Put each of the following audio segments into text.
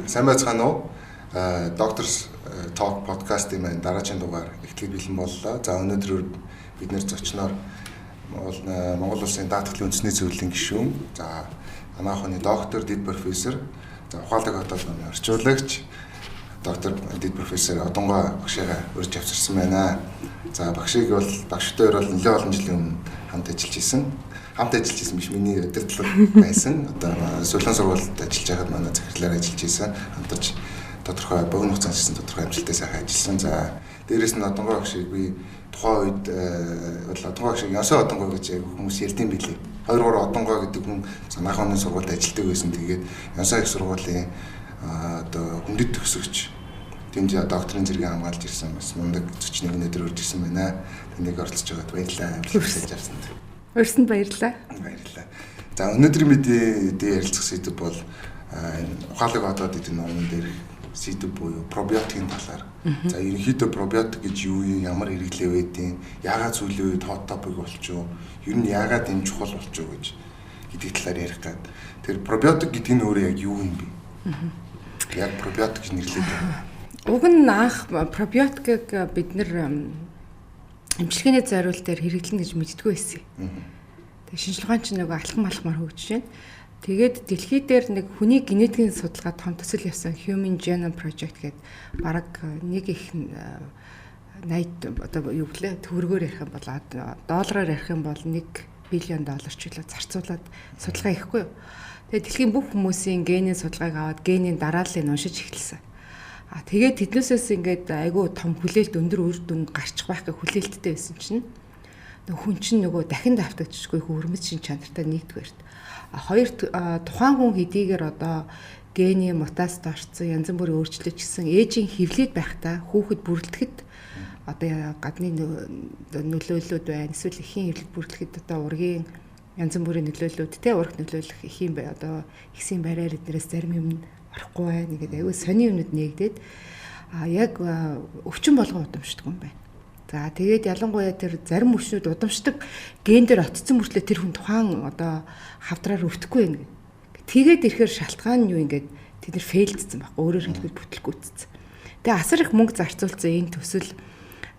Сайн байцгаана уу? Doctors Talk podcast-ийн маань дараагийн дугаар эхлэхэд бэлэн боллоо. За, өнөөдөр бид нэр зочноор Монгол Улсын даатгалын үндэсний зөвлөлийн гишүүн, за, анагаах ухааны доктор, дэд профессор, за, ухаалаг хотод номын орчуулагч, доктор, дэд профессор Одонгой багшигаа урьж авчирсан байна. За, багшийг бол багштай бол нэлээд олон жилийн өмнө хамт ажиллаж исэн. Хамт ажиллаж исэн биш, миний удирдлага байсан. Одоо Сулан сургуульд ажиллаж байхад манай захирлаар ажиллаж исэн. Хамтарч тодорхой богино хугацаанд хийсэн тодорхой амжилттай сайхан ажилласан. За, дээрэс нь Одонгой багшийг би тухайн үед бол Одонгой багшийг Ёсоо Одонгой гэж хүмүүс ярьдсан билээ. 2 3 Одонгой гэдэг хүн санаах оны сургуульд ажилладаг байсан. Тэгээд Ёсоо их сургуулийн одоо хүндэт төгсөгч, тэнд докторийн зэргийг хамгаалж ирсэн бас мундаг зочныг өнөөдөр урьж ирсэн байна. Таныг оролцож байгаад баярлалаа. Амжилт авсанд. Урьсанд баярлалаа. Баярлалаа. За, өнөөдрийн мэдээ дээр ярилцах сэдэв бол энэ ухаалаг одоод гэдэг номон дээр сэдэв буюу пробиотикийн талаар. За, ерөнхийдөө пробиотик гэж юу юм, ямар хэрэглээ байдیں، яагаад сүүлийн үед hot topic болчихов, ер нь яагаад энэ чухал болчихов гэж гэдэг талаар ярих гээд. Тэр пробиотик гэдэг нь өөрөө яг юу юм бэ? Яг пробиотик гэж нэрлэдэг байна. Уг нь анх пробиотикийг бид нэр эмчилгээний зориултаар хэрэглэнэ гэж мэддэггүй байсан. Тэгээ шинжилгээ ухаан чинь нөгөө алхам алхмаар хөгжиж байна. Тэгээд дэлхий дээр нэг хүний генетикийн судалгаа том төсөл явсан, Human Genome Project гэдэг, бараг нэг их 80 одоо юу гэлээ, төгрөгөөр ярих юм бол, доллараар ярих юм бол 1 billion доллар ч үлээ зарцуулаад судалгаа хийхгүй юу. Тэгээд дэлхийн бүх хүмүүсийн генийн судалгааг аваад генийн дарааллыг уншиж эхэлсэн. А тэгээд тэднээсээс ингээд айгүй том хүлээлт, өндөр үр дүн гарчих байх гэх хүлээлттэй байсан чинь хүн чинь нөгөө дахин давтагдчихгүй хөрмөц шин чанартай нэгдүгээрт. А хоёр, тухайн хүн хэдийгээр одоо гений мутацид орцсон, янз бүрийн өөрчлөлт гэсэн ээжийн хөвлөд байхдаа хүүхэд бүрэлдэхэд одоо гадны нөлөөллүүд байна. Эсвэл эхийн хөвлөд бүрэлдэхэд одоо ургийн янз бүрийн нөлөөллүүд те, урах нөлөөлөх эхийн бай, одоо ихсийн бариар эднэрээс зарим юм орохгүй байна гэдэг аюу сони юмнууд нэгдээд а яг өвчин болгон удамшдаг юм байна. За, тэгээд ялангуяа тэр зарим өвчнүүд удамшдаг ген дээр отцсон мөртлөө тэр хүн тухайн одоо хавдраар өвдөхгүй байна. Тэгээд ирэхээр шалтгаан нь юу, ингээд тэд нар фейлдсэн байхгүй, өөрөөр хэлбэл бүтлгүүцсэн. Тэгээ асар их мөнгө зарцуулсан энэ төсөл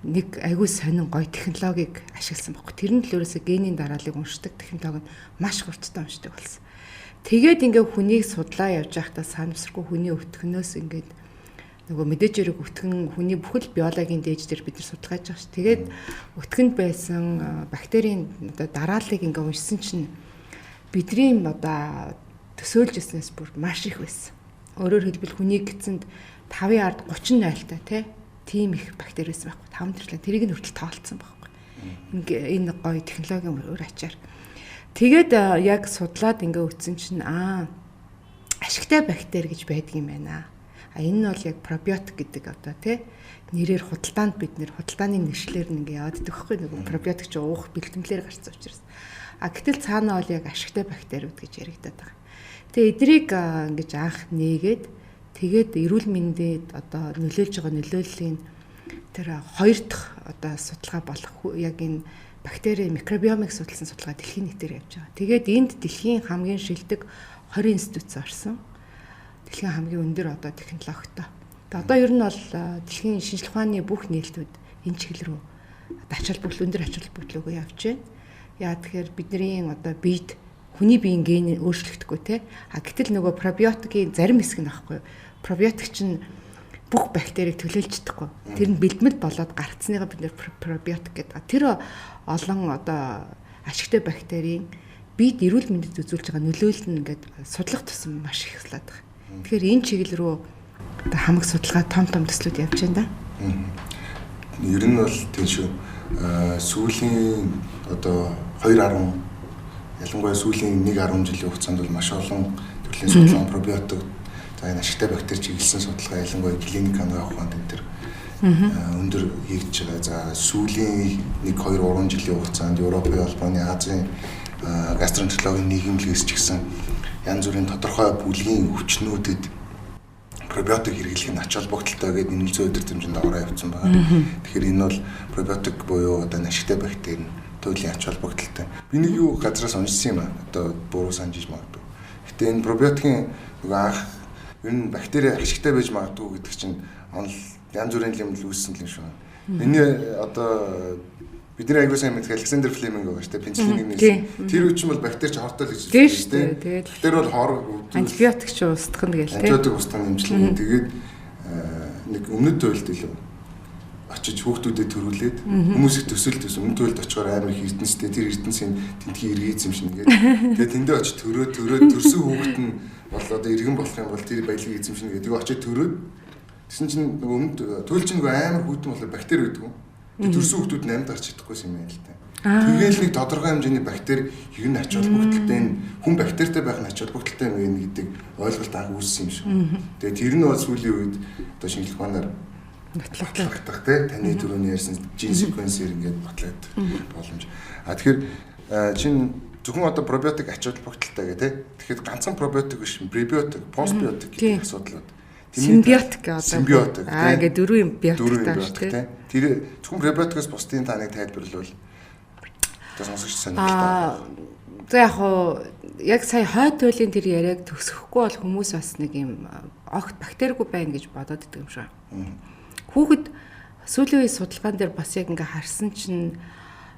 нэг айгүй сонин гоё технологиг ашигласан байхгүй. Тэр нь л ерөөсөө генийн дарааллыг уншдаг технологи нь маш хурдтай уншдаг болсон. Тэгээд ингээ хүнийг судлаа явж байхдаа санамсаргүй хүний өвтгөнөөс ингээд нөгөө мэдээж хэрэг өтгөн хүний бүхэл биологийн дээж дээр бид нар судалгааж байгаа ш. Тэгээд өтгөнд байсан бактерийн одоо дарааллыг ингээ уншсан чинь бидний одоо төсөөлж ирснээс бүр маш их байсан. Өөрөөр хэлбэл хүний гидсэнд 5-ын ард 30 тай тий тийм их бактери байсан байхгүй. 5 төрлөө тэрийг нь хүртэл тоолцсон байхгүй. Ингээ энэ гоё технологийн өөр ачаар. Тэгээд яг судлаад ингээ үтсэн чинь ашигтай бактери гэж байдаг юм байна. А энэ нь бол яг пробиотик гэдэг одоо тий нэрээр худалдаанд, бид нэр худалдааны нэршлэр нь ингээ яваад идэх байхгүй, нөгөө пробиотик чи уух бэлтгэлээр гарсан учраас. А гэтэл цаанаа бол яг ашигтай бактериуд гэж яригадаад байгаа. Тэгээ эдрийг ингэж анх нээгээд, тэгээд эрүүл мэндэд одоо нөлөөлж байгаа нөлөөллийн тэр хоёр дахь одоо судалгаа болох яг энэ бактери микробиомыг судалсан судалгаа дэлхийн нийтээр явж байгаа. Тэгээд энд дэлхийн хамгийн шилдэг 20 институт орсон, дэлхийн хамгийн өндөр одоо технологитой. Тэгээ одоо ер нь бол дэлхийн шинжлэх ухааны бүх нээлтүүд энэ чиглэл рүү ач холбогдол, өндөр ач холбогдол өгөө явж байна. Яа тэгэхээр бидний одоо биед, хүний биеийн ген өөрчлөгдөхгүй те. А гэтэл нөгөө пробиотикийн зарим хэсэг нь байхгүй. Пробиотик чинь бүх бактерийг төлөөлж чадахгүй. Тэр нь бэлтгэл болоод гарцсныгаа бид нэр пробиотик гэдэг. Тэр олон одоо ашигтай бактерийн биед, эрүүл мэндэд үзүүлж байгаа нөлөөлөл нь ингээд судлах тусам маш их хэслээд байгаа. Тэгэхээр энэ чиглэл рүү одоо хамаг судалгаа, том том төслүүд явж байна да. Ер нь бол тийм шүү. Сүүлийн одоо 2.10, ялангуяа сүүлийн 1.10 жилийн хугацаанд бол маш олон төрлийн судалгаа, пробиотик, за, энэ ашигтай бактери чиглэсэн судалгаа, ялангуяа клиник анагаах ухаанд энэ төр өндөр хийгдэж байгаа. За, сүүлийн 1 2 3 жилийн хугацаанд Европын холбооны, Азийн гастроэнтерологийн нийгэмлэгээс ч гэсэн янз бүрийн тодорхой бүлгийн өвчнүүдэд пробиотик хэрэглэх нь ач холбогдолтой гэдэг нэмэлт зүйн удирдамжинд ороо явцсан байна. Тэгэхээр энэ бол пробиотик буюу одоо ашигтай бактери нь туйлын ач холбогдолтой. Би нэг юу газраас уншсан юм аа. Одоо буруу санаж иж магадгүй. Гэтэ энэ пробиотикийн нөгөө анх Ер нь бактери ашигтай байж магадгүй гэдэг чинь онол янз бүрийн юм л үүссэн юм шиг байна. Миний одоо бидний аягүй сайн мэдэх Александр Флеминг байгаа шүү дээ. Пенициллинийг нээсэн. Тэр үе чинь бол бактери ч хортой л гэж хэлсэн шүү дээ. Тэгээд бактери бол хор антибиотик ч устгах нь гээл тийм. Антибиотик устгах нь эмчилгээ. Тэгээд нэг өмнөд туйлд илүү очиж хүүхдүүдэд төрүүлээд хүмүүс их төсөөлт төс өмнөд туйлд очихоор амар их эрдэнэстэй тэр эрдэнэсийн тентгийн эргийц юм шиг ингээд тэгээд тэндээ очиж төрөө төрсөн хүүхэд нь бол одоо иргэн болох юм бол тэр баялагийг эзэмшинэ гэдэг. Тэгээ очиж төрөөд тэгсэн чинь нөгөө өмнөд туйл чинь нөгөө амар хүйтэн болохоор бактери байдгүй. Тэгээд төрсөн хүүхдүүд нь амьд гарч чадахгүй юм байна л та. Тэгээл нэг тодорхой хэмжээний бактери ер нь ач холбогдолтой энэ хүн бактеритай байх нь ач холбогдолтой юм байна гэдэг ойлголт анх үүссэн юм шиг. Тэгээд тэр нь бол сүүлийн үед одоо шинжлэх ухаанаар батлагдах тий таны түрүүний ярьсан gene sequencer ингээд батлагдах боломж. А тэгэхээр чинь зөвхөн одоо пробиотик ач холбогдолтой гэх тий. Тэгэхээр ганцхан пробиотик биш, пребиотик, постбиотик гэдэг асуудлууд. Симбиотик одоо. Симбиотик. Аа ингээд дөрвөн юм биотиктай шүү тий. Тэр зөвхөн пребиотикоос бусдын та нэг тайлбарлавал одоо сонсогч сонирхолтой. За яг хуу яг сая хойд туйлын тэр яриаг төгсөхгүй бол хүмүүс бас нэг юм огт бактеригүй байна гэж бодоод идэг юм шиг. Хүүхэд сүүлийн үеийн судалгаан дээр бас яг ингээ харсан чинь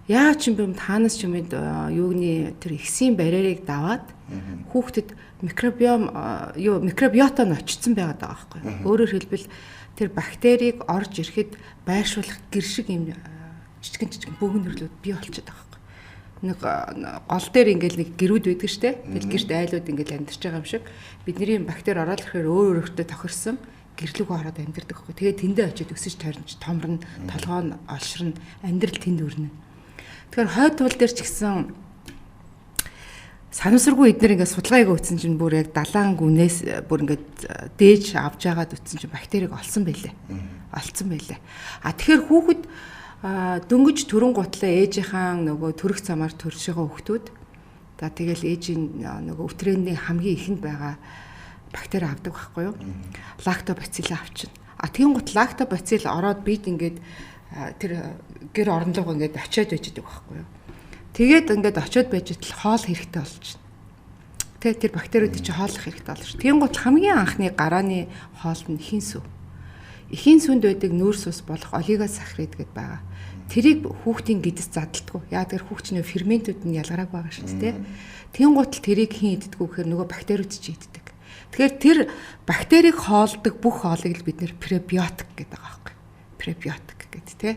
яа ч юм бэ таанаас ч юм юуны тэр ихсийн барьерыг даваад хүүхдэд микробиом юу микробиота нь очсон байгаад байгаа байхгүй. Өөрөөр хэлбэл тэр бактерийг орж ирэхэд байршуулах гэр шиг юм жижигэн жижигэн бөөгөн төрлүүд бий болчиход байгаа байхгүй. Нэг гол дээр ингээл нэг гэрүүд байдаг штэ. Тэгэл гэрт айлууд ингээл амьдарч байгаа юм шиг бидний бактери ороод ирэхээр өөр өөртөө тохирсон гэрлүүгөө ороод амьдардаг байхгүй. Тэгээд тэндээ очиод өсөж тойрч томорно, толгоо нь олширно, амьдрал тэнд өрнө. Тэгэхээр хойд туул дээр ч гэсэн санамсаргүй эднэр ингээд судалгаа хийгээ үтсэн чинь бүр яг далайн гүнээс бүр ингээд дээж авч жагаад үтсэн чинь бактерийг олсон байлээ. Олцсон байлээ. А тэгэхээр хүүхэд дөнгөж төрөн гутлаа ээжийнхаа нөгөө төрөх замаар төрж байгаа хүүхдүүд за тэгэл ээжийн нөгөө өвтрээний хамгийн ихэнд байгаа бактери авдаг байхгүй юу? Лактобацилл авчна. А тийм гут лактобацилл ороод бид ингээд тэр гэр орон руу ингээд очиод байж байгаа байхгүй юу? Тэгээд ингээд очиод байж итл хоол хэрэгтэй болчихно. Тэ тэр бактериудыг чи хооллох хэрэгтэй болно. Тийм гут хамгийн анхны гарааны хоол нь эхийн сүү. Эхийн сүүнд байдаг нүүрс ус болох олигосахарид гэдээ байгаа. Тэрийг хүүхдийн гэдэс задалдаггүй. Яа тэр хүүхчний ферментүүд нь ялгараагүй байгаа шүү дээ. Тийм гутал тэрийг хэн иддэггүй гэхээр нөгөө бактериуд чи иддэг. Тэгэхээр тэр бактерийг хоолдог бүх хоолыг л бид нэр пребиотик гэдэг байгаа байхгүй. Пребиотик гэдэг тий.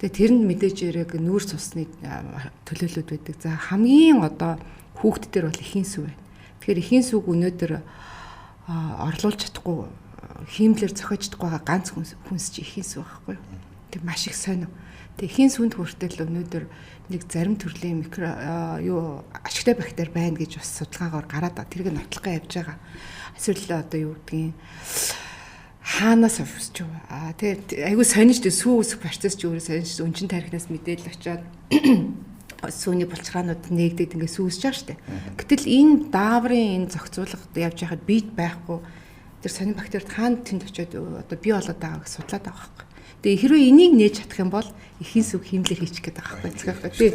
Тэгээ тэр нь мэдээж яриг нүүрс усны төлөөлөлүүд байдаг. За хамгийн одоо хүүхд дээр бол эхийн сүү байна. Тэгэхээр эхийн сүүг өнөөдөр орлуулж чадахгүй хиймлэр зохиож чадахгүй байгаа ганц хүнс чи эхийн сүү байхгүй юу. Тэг маш их сонио. Тэг эхийн сүүнд хүртэл өнөөдөр нэг зарим төрлийн микро юу ашигтай бактери байна гэж бас судалгаагаар гараад тэрийг нотлохоо явж байгаа. Эсвэл одоо юу гэдгийг хаанаас өсч юу. Аа тий айгүй сонин шүү дээ. Сүү үсэх процесс ч өөрөө сонин шүү. Өнчин тархинаас мэдээлэл очиод сүүний булчиргаанууд нээгдээд ингээд сүү үсэж байгаа шүү дээ. Гэтэл энэ дааврын энэ зохицуулга явж байхад бид байхгүй тэр сонин бактерид хаана тэнд очиод одоо бий болоод байгааг судлаад байгаа байхгүй. Тэгээ хэрвээ энийг нээж чадах юм бол эхийн сүг хиймлэр хийчих гээд байгаа байхгүй. Тий.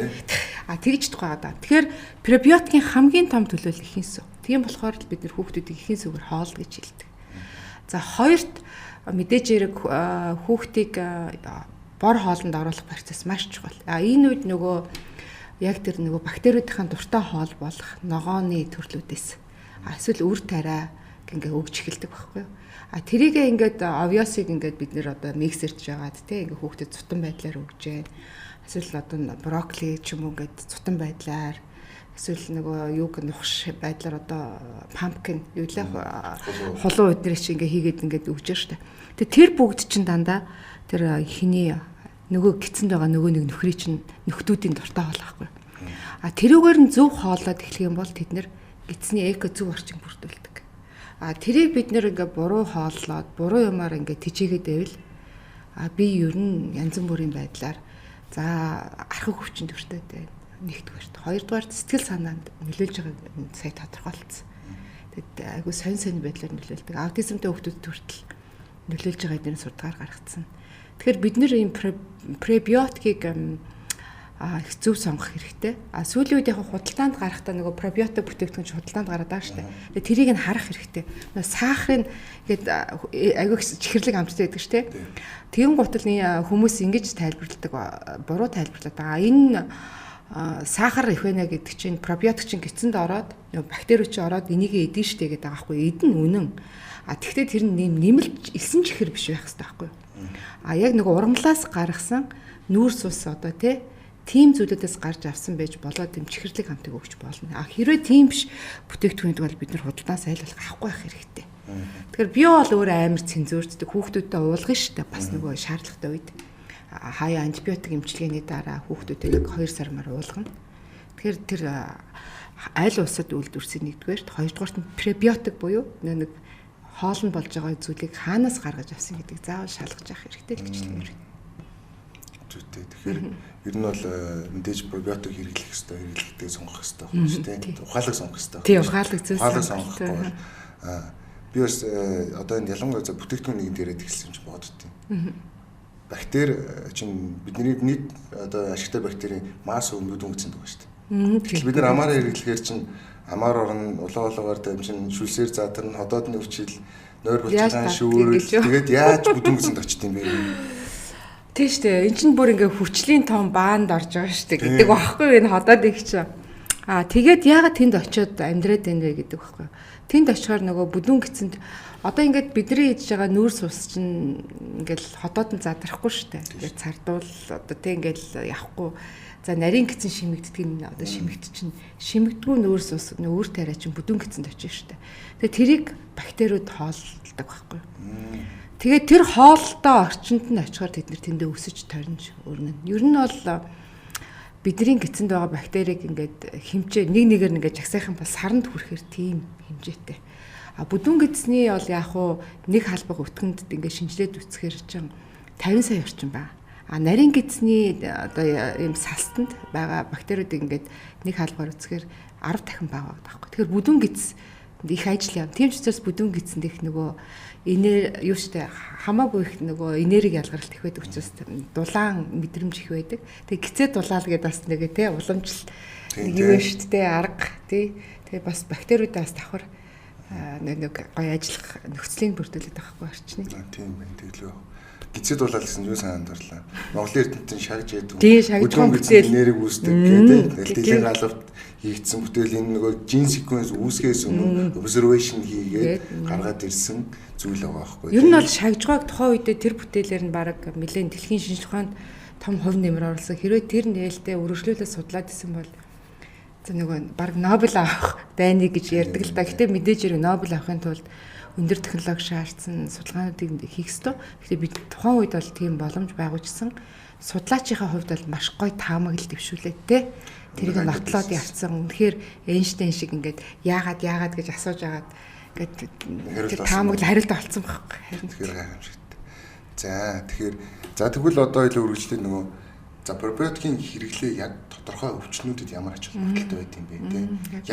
А тэгж чадахгүй байгаа даа. Тэгэхээр пребиотикийн хамгийн том төлөөлөл эхийн сүг. Тийм болохоор л бид нэр хүүхдүүдийг эхийн сүгээр хоол гэж хэлдэг. За хоёрт мэдээж хэрэг хүүхдийг бор хоолнд оруулах процесс маш чухал. А энэ үед нөгөө яг тэр нөгөө бактериудын дуртай хоол болох ногооны төрлүүдээс эсвэл үр тариа ингээ өгч эхэлдэг байхгүй юу? А тэрийг ингээд овёсыг ингээд бид нэр одоо миксерч жагаад те ингээ хүүхдэд цутан байдлаар өгж гэн. Эсвэл одоо брокколи ч юм уу ингээд цутан байдлаар эсвэл нөгөө юуг нухш байдлаар одоо pumpkin юу лээ хулуу өдрөө чи ингээ хийгээд ингээд өгж штэ. Тэгээ тэр бүгд чинь дандаа тэр хиний нөгөө гидсэнд байгаа нөгөө нэг нөхрий чинь нөхдүүдийн дуртай хоол байхгүй. А тэрүүгээр нь зөв хооллоод эхлэх юм бол тэд нэр гидсний эко зөв орчин бүрдүүлдэг. А тэрийг бид нэр ингээ буруу хооллоод буруу юмар ингээ тижээгээд байвал а би ер нь янз бүрийн байдлаар за архаг хүчин төртэй байна. Нэгдүгээрт, хоёрдугаар сэтгэл санаанд нөлөөлж байгааг сая тодорхойлцсон. Тэгэд айгу сонь сонь байдлаар нөлөөлдөг. Аутизмтай хүүхдүүд хүртэл нөлөөлж байгаа эдгээр сурдгаар гаргацсан. Тэгэхээр бид нэр ийм пребиотикийг их зөв сонгох хэрэгтэй. А сүүлийн үед яг худалдаанд гарахдаа нөгөө пробиотик бүтээгдэхүүн худалдаанд гараад байгаа шүү дээ. Тэгээ тэрийг нь харах хэрэгтэй. Нөгөө сахарын ингээд айгүй чихэрлэг амттай байдаг шүү дээ. Тэгэн гутал хүмүүс ингэж тайлбарладаг, буруу тайлбарлаад байгаа. Энэ сахар их байна гэдэг чинь пробиотик чинь гидсэнд ороод нөгөө бактери чинь ороод энийг эдэн штэ гэдэг байгаа байхгүй. Эдэн үнэн. А тэгтээ тэр нь нэмэлт элсэн чихэр биш байх хэрэгтэй байхгүй. А яг нөгөө ургамлаас гаргасан нүүрс ус одоо тий тийм зүйлүүдээс гарч авсан байж болоод тийм чихэрлэг амтыг өгч болно. А хэрвээ тийм биш бүтээгдэхүүнд бол бид нар худалдаан айл болох авахгүй байх хэрэгтэй. Тэгэхээр би бол өөр амар цензурддаг, хүүхдүүдтэй уулгана штэ бас нөгөө шаардлагатай үед. Хаяа антибиотик эмчилгээний дараа хүүхдүүдээ нэг 2 сар мар уулгана. Тэгэхээр тэр аль улсад үйлдвэрсэн нэгдүгээрт, хоёрдугаарт нь пребиотик буюу нэг хоол нь болж байгаа зүйлийг хаанаас гаргаж авсан гэдэг заавал шалгаж авах хэрэгтэй л гэж хэлмээр байна. Зүйтэй. Тэгэхээр ер нь бол мэдээж пробиотик хэрэглэх ёстой, хэрэглэхдээ сонгох ёстой байна шүү дээ. Ухаалаг сонгох ёстой. Тийм, ухаалаг зүйл сонгох болохгүй бол би бас одоо энэ ялангуяа бүтээгдэхүүн нэгэн дээрээ эхэлсэн юм чи боддtiin. Бактери чинь бидний нийт одоо ашигтай бактерийн масс өнгөд өнгөцөнд байгаа шүү дээ. Тэгэхээр бид нар амаараа хэрэглэхээр чинь амаар орно, улаан улаагаар дамжин, шүлсээр задарна, ходоод нь өвчил, нойр булчиргаан шүүрэл тэгээд яаж бүдүүн гисэнд очт юм бэ? Тийм шүү дээ. Эн чинь бүр ингээ хүчлийн том баанд орж байгаа шүү дээ гэдэг багхгүй энэ ходоод их чинь. Аа тэгээд яагаад тэнд очиод амьдраад байна вэ гэдэг багхгүй. Тэнд очихоор нөгөө бүдүүн гисэнд одоо ингээд бидний хийж байгаа нүүрс ус чинь ингээл ходоод нь задрахгүй шүү дээ. Ингээд цардуул одоо тэг ингээл явахгүй. За нарийн гидсэн шимэгддэг нь одоо шимэгт чинь шимэгдгүү нүүрс ус нүүр тариа чинь бүдүүн гидсэнд очиж шүү дээ. Тэгээ тэрийг бактериуд хооллдог байхгүй. Тэгээд тэр хоолтой орчинд нь очихоор тэд нэр тэндээ өсөж торнж өрнө. Ер нь бол бидний гидсэнд байгаа бактерийг ингээд хэмжээ нэг нэгээр ингээд жагсаахын бол саранд хүрэхээр тийм хэмжээтэй. А бүдүүн гидсний бол яг уу нэг халбаг өтгөнд ингээд шинжилээд үцхээр чинь 50 сая орчим байна. А нарийн гидсний одоо ийм салстанд байгаа бактериудыг ингээд нэг халбгаар үцхээр 10 дахин бага байдаг байхгүй. Тэгэхээр бүдүүн гидс их ажил яв. Тийм ч учраас бүдүүн гидсэнд их нөгөө энер юу штэ хамаагүй их нөгөө энерги ялгаралт их байдаг учраас дулаан мэдрэмж их байдаг. Тэгээ гизээ дулаал гэдээ бас нэг тий уламжлал нэг юу штэ тий арга тий. Тэгээ бас бактериудаас давхар нэг гоё ажиллах нөхцөлийг бүрдүүлээд байгаа байхгүй орчны. Тийм байна. Тэглээ. Гизээ дулаал гэсэн юу санаанд орлоо. Монголын эрдэмтэн шагж яадаг. Бүдүүн гидсэнд энерги үүсдэг гэдэг. Дэлхийн галавт хийгдсэн бүтээл энэ нөгөө gene sequence үүсгээс өмнө observation хийгээд гаргаад ирсэн зүйл байгаа байхгүй. Ер нь бол шагжгааг тухайн үедээ тэр бүтээлээр нь баг нэлээд дэлхийн шинжлэх ухаанд том хувь нэмэр оруулсан. Хэрвээ тэр нээлтээ өргөжлүүлээ судлаад исэн бол за нөгөө баг Нобель авах дайны гэж ярьдаг л да. Гэтэ мэдээж хэрэг Нобель авахын тулд өндөр технологи шаардсан судалгаануудыг хийх ёстой. Гэтэ бид тухайн үед бол тийм боломж байгуулжсэн. Судлаачийнхаа хувьд бол маш гоё таамаглал дэвшүүлээд те. Тэрийг нотлоод явцсан. Үнэхээр Эйнштейн шиг ингээд яагаад гэж асууж агаад ингээд тэр таамаглал хариулт олцсон байхгүй. Тэгэхээр гайхамшигтай. За тэгэхээр за тэгвэл одоо илүү үргэлжлээд нөгөө за пробиотикийн хэрэглээ яг тодорхой өвчнүүдэд ямар ач холбогдолтой байд юм бэ те?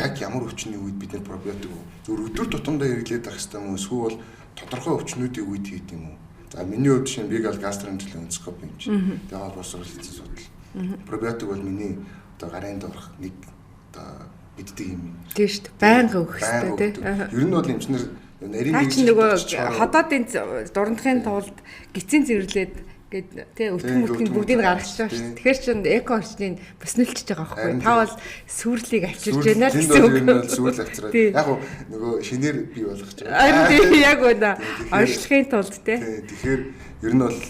Яг ямар өвчний үед бид нэр пробиотик зөв өдөр тутамдаа хэрэглээд байх хэрэгтэй юм уу? Эсвэл тодорхой өвчнүүдийн үед хийд юм уу? За миний хувьд жишээ нь би гал гастроэнтеролоскоп юм чинь. Тэгээ холбоосоор хийсэн судал. Пробиотик бол миний одоо гарын доорх нэг одоо мэддэг юм. Тийм шүү дээ. Байнга өгөх хэрэгтэй тий. Ер нь бол эмчнэр нарийн нөгөө ходоодын дурандахын тулд гидсийн цэвэрлээд гээд тий өтгөн мөтгөн бүгдийг гаргаж байгаа шүү дээ. Тэгэхээр чин эко орчныг боснолчж байгаа байхгүй. Та бол сүрлийг авчирч байна л гэсэн үг. Энэ бол сүрл авчираад. Яг нөгөө шинээр бий болгож байгаа. Харин тий яг үнэ. Онцлохын тулд тий. Тэгэхээр ер нь бол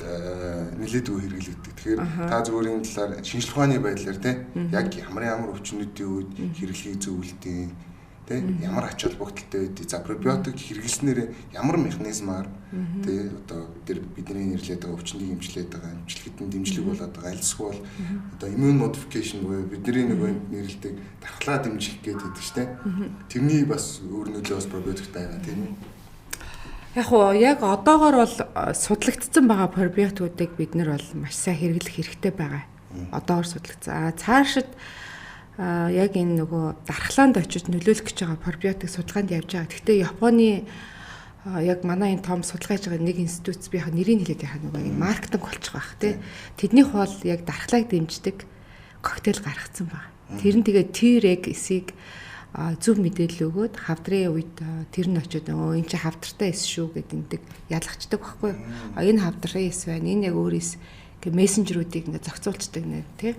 нэлээдгүй хэрэглэгддэг. Тэгэхээр та зүгээр энэ талаар шинжлэх ухааны байдлаар тий яг ямар өвчнүүдийн үед хэрэглэхийг зөвлөдөг. Тэ ямар ач холбогдолтой байдгийг за пробиотик хэрэглэснээр ямар механизмаар тэ одоо тэр бидний нэрлээд байгаа өвчнийг эмчлээд байгаа эмчлэхэд нь дэмжлэг болоод байгаа альсгүй бол одоо immune modification буюу бидний нөгөө нэрлэдэг дархлаа дэмжих гэдэг шүү дээ. Тэрний бас өөр нөлөө бас пробиотикт байгаа тийм үү? Яг уу яг одоогор бол судлагдсан байгаа пробиотикуудыг бид нар бол маш сайн хэрэглэх хэрэгтэй байгаа. Одоогор судлагдсан. А цаашид яг энэ нөгөө дархлаанд очиж нөлөөлөх гэж байгаа пробиотик судалгаанд явж байгаа. Гэхдээ Японы яг манай энэ том судалгаа хийж байгаа нэг институт би яг нэрийг хэлээд яхаа нөгөө энэ маркетинг болчих واخ тий. Тэднийх бол яг дархлааг дэмждэг коктейл гаргацсан байна. Тэр нь тэгээ T-reg эсийг зөв мэдээлэл өгөөд хавдрын үед тэр нь очиод өө эн чинь хавдартай эс шүү гэд эндэг ялгачдаг байхгүй юу? А энэ хавдрын эс байна. Энэ яг өөр эс гэ мессенжерүүдийг ингээ зохицуулцдаг нэ тий.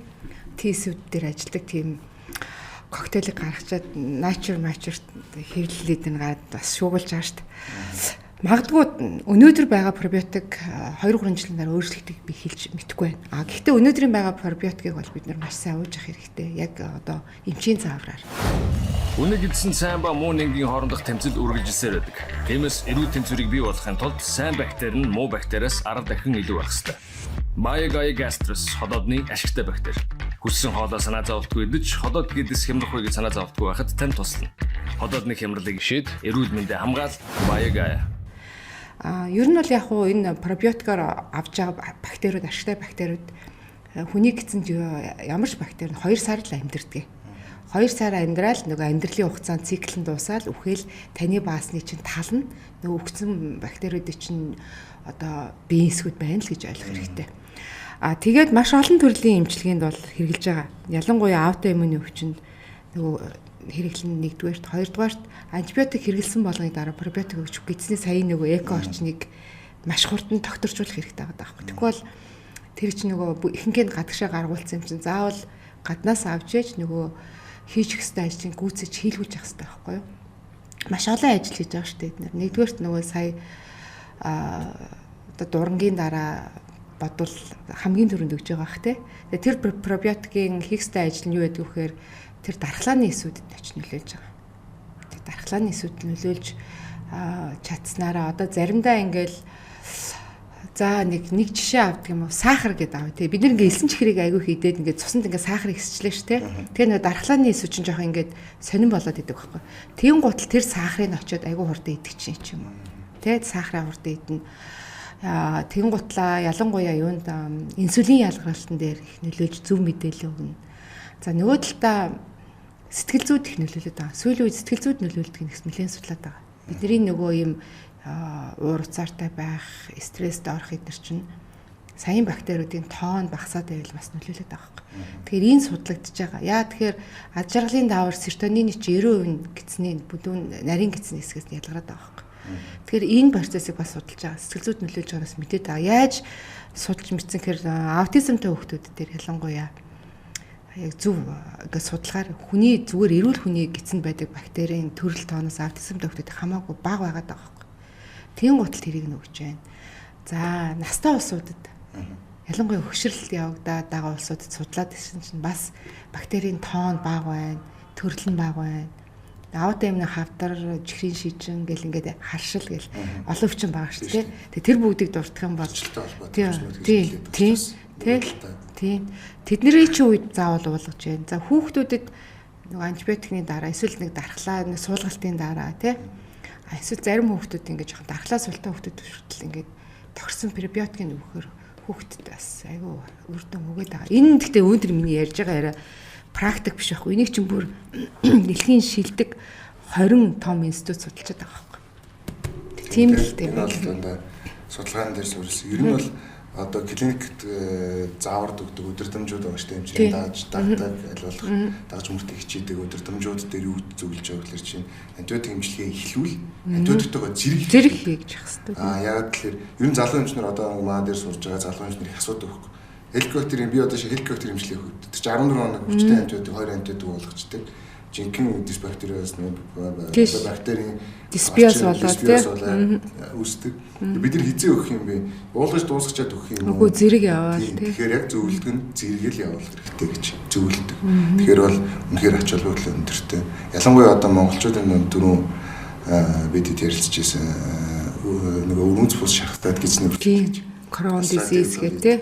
T-сүүд дээр ажилладаг тийм коктейлыг гаргачаад nature mature хэрэглээд энэ гараад бас шуугуулж байгаа шүү дээ. Магадгүй өнөөдөр байгаа пробиотик 2-3 жилийн дараа өөрчлөгдөхийг би хэлж мэдэхгүй байна. А гэхдээ өнөөдрийн байгаа пробиотикийг бол бид нар маш сайн ууж явах хэрэгтэй. Яг одоо эмчийн заавраар. Үнэг эдсэн сайн ба муу нэнгийн хоорондох тэмцэл үргэлжилсээр байдаг. Тиймээс эрүүл тэнцвэрийг бий болгохын тулд сайн бактери нь муу бактериас 10 дахин илүү байх ёстой. Biogay Gastrus ходоодны ашигтай бактери. Хүссэн хоолоо санаа зовлтгүй идэж, ходоод гэдэс хямрах үе гэж санаа зовлтгүй байхад тань туслана. Ходоодны хямралыг шид, эрүүл мэндэ хамгаал Biogay. А ер нь бол яг уу энэ пробиотикоор авч байгаа бактериуд, ашигтай бактериуд хүний гэцэнд ямар ч бактери нь 2 сар л амьдардаг. 2 сар амьдрал нөгөө амьдралын хугацаанд цикл нь дуусаад үхэл таны баасны чинь тал нь нөгөө үхсэн бактериудын чинь одоо биеийн хэсгүүд байна л гэж ойлгох хэрэгтэй. А тэгээд маш олон төрлийн эмчилгээнд бол хэрэгжилж байгаа. Ялангуяа аутоиммуны өвчнөд нөгөө хэрэглэн нэгдүгээрт, хоёрдугаарт антибиотик хэрэглэсэн болгоны дараа пробиотик өгч гэцний сая нөгөө эко орчныг маш хурдан тогтворжуулах хэрэгтэй байгаа байхгүй. Тэгэхгүй бол тэр чинь нөгөө ихэнх нь гадагшаа гаргуулсан юм чинь заавал гаднаас авч ээж нөгөө хийчих ёстой ажлыг гүйцэж хийлгүүлж явах ёстой байхгүй юу? Маш олон ажил хийж байгаа шүү дээ эднэр. Нэгдүгээрт нөгөө сая одоо дурангийн дараа бодвол хамгийн түрүүнд өгж байгаа бах те. Тэгээ тэр пробиотикийн хийх ёстой ажил нь юу гэдэг вэ гэхээр тэр дархлааны эсүүдэд очиж нөлөөлж байгаа. Тэр дархлааны эсүүдэд нөлөөлж чадсанараа одоо заримдаа ингээл за нэг жишээ авдаг юм уу? Сахар гэдэг аваа тий. Бид нар ингээ элсэн чихрийг айгүй хийдээд ингээ цуснд ингээ сахар ихсчлээ ш тий. Тэгээ нөгөө дархлааны эсүү чинь жоохон ингээд сонирн болоод идэг байхгүй. Тэгин гутал тэр сахарыг очиод айгүй хурдан идэх чинь ч юм уу. Тэ сахараа хурдан идэнэ. Тэгин гутлаа ялангуяа юунд инсулин ялгарлалтан дээр их нөлөөлж зөв мэдээлэл өгнө. За нөгөө талдаа сэтгэл зүйд их нөлөөлөд байгаа. Сүүлийн үед сэтгэл зүйд нөлөөлдөг нь их нэлээд судлаад байгаа. Бидний нөгөө юм уур уцаартай байх, стресст орох эдэр чинь саяын бактериудын тоон багасаад байвал бас нөлөөлөд байгаа байхгүй. Тэгэхээр энэ судлагдчихж байгаа. Яа тэгэхээр ад жаргалын даавар серотонины чи 90% гэцний бүдүүн нарийн гэцний хэсгээс нь ялгараад байгаа байхгүй. Тэгэхээр энэ процессыг бас судалж байгаа. Сэтгэл зүйд нөлөөлж байгаагаас мэдээд байгаа. Яаж судалж мэдсэн гэхээр аутизмтай хүүхдүүд дээр ялангуяа яг зөв ингээд судалгаар хүний зүгээр эрүүл хүний гэцэнд байдаг бактерийн төрөл тооноос аутизмтай хүүхдүүд хамаагүй бага байгаад байгаа байхгүй. Тэгин гутал тэрийг нь өгч байна. За настай улсуудад ялангуяа хөгшрөлт явагдаад байгаа улсуудад судлаад ирсэн чинь бас бактерийн тоон бага байна, төрөл нь бага байна. Аутоиммун хавдар, чихрийн шижин гэл ингээд харшил гэл олон өвчин байгаа шүү дээ. Тэгээ тэр бүгдийг дурдах юм бол тийм тийм тэдний чинь үед заавал уулгаж байна. За хүүхдүүдэд нөгөө антибиотикны дараа эсвэл нэг дархлаа, нэг суулгалтын дараа тий. Эсвэл зарим хүүхдүүд ингээд жоохон дархлаа султай хүүхдүүд хүртэл ингээд тохирсон пребиотикийг өгөхөр хүүхдэд бас айгүй үр дүн өгöd байгаа. Энэ нь гэхдээ өнөөдөр миний ярьж байгаа яриа практик биш байхгүй. Энийг чинь бүр дэлхийн шилдэг 20 том институт судалж байгаа байхгүй. Тийм л дээ. Энэ бол дандаа судалгаан дээр суурилсан. Ер нь бол одоо клиникт заавард өгдөг өдөрдмжүүд байгаа шүү дээ. Эмчилгээ дааж, дагдаг, аль болох дагаж мөртөө хичээдэг өдөрдмжүүд дээр юу зөвлөж байгаа гэхээр чинь антибиотик эмчилгээ эхлүүл антибиотиктойгоо зэрэг хийж явах хэрэгтэй. Аа яагаад тэгэхээр ер нь залуу эмчнэр одоо маа дээр сурж байгаа залуу эмчнэр их асуудаг байхгүй. Хеликобактерийн би одоо шиг хеликобактер эмчилгээ өгдөг. Тэр чинь 14 хоног хүчтэй антибиотик 2 антибиотик болгочдөг. Жинхэнэ дисбактериоз бактерийн дисбиоз болоод тийм үүсдэг. Бид нар хизээ өгөх юм бэ? Уулгаж дуусгачаад өгөх юм уу? Үгүй зэрэг яваал тийм. Тэгэхээр яг зөвлөдөг нь зэрэг л явуулах хэрэгтэй гэж зөвлөдөг. Тэгэхээр бол үнэхээр ач холбогдол өндөртэй. Ялангуяа одоо монголчуудын дунд түрүүн бид хэд ярилцж байсан нөгөө өргөнц бус шархтаад гэж нэг гэж Crohn disease гэх тийм.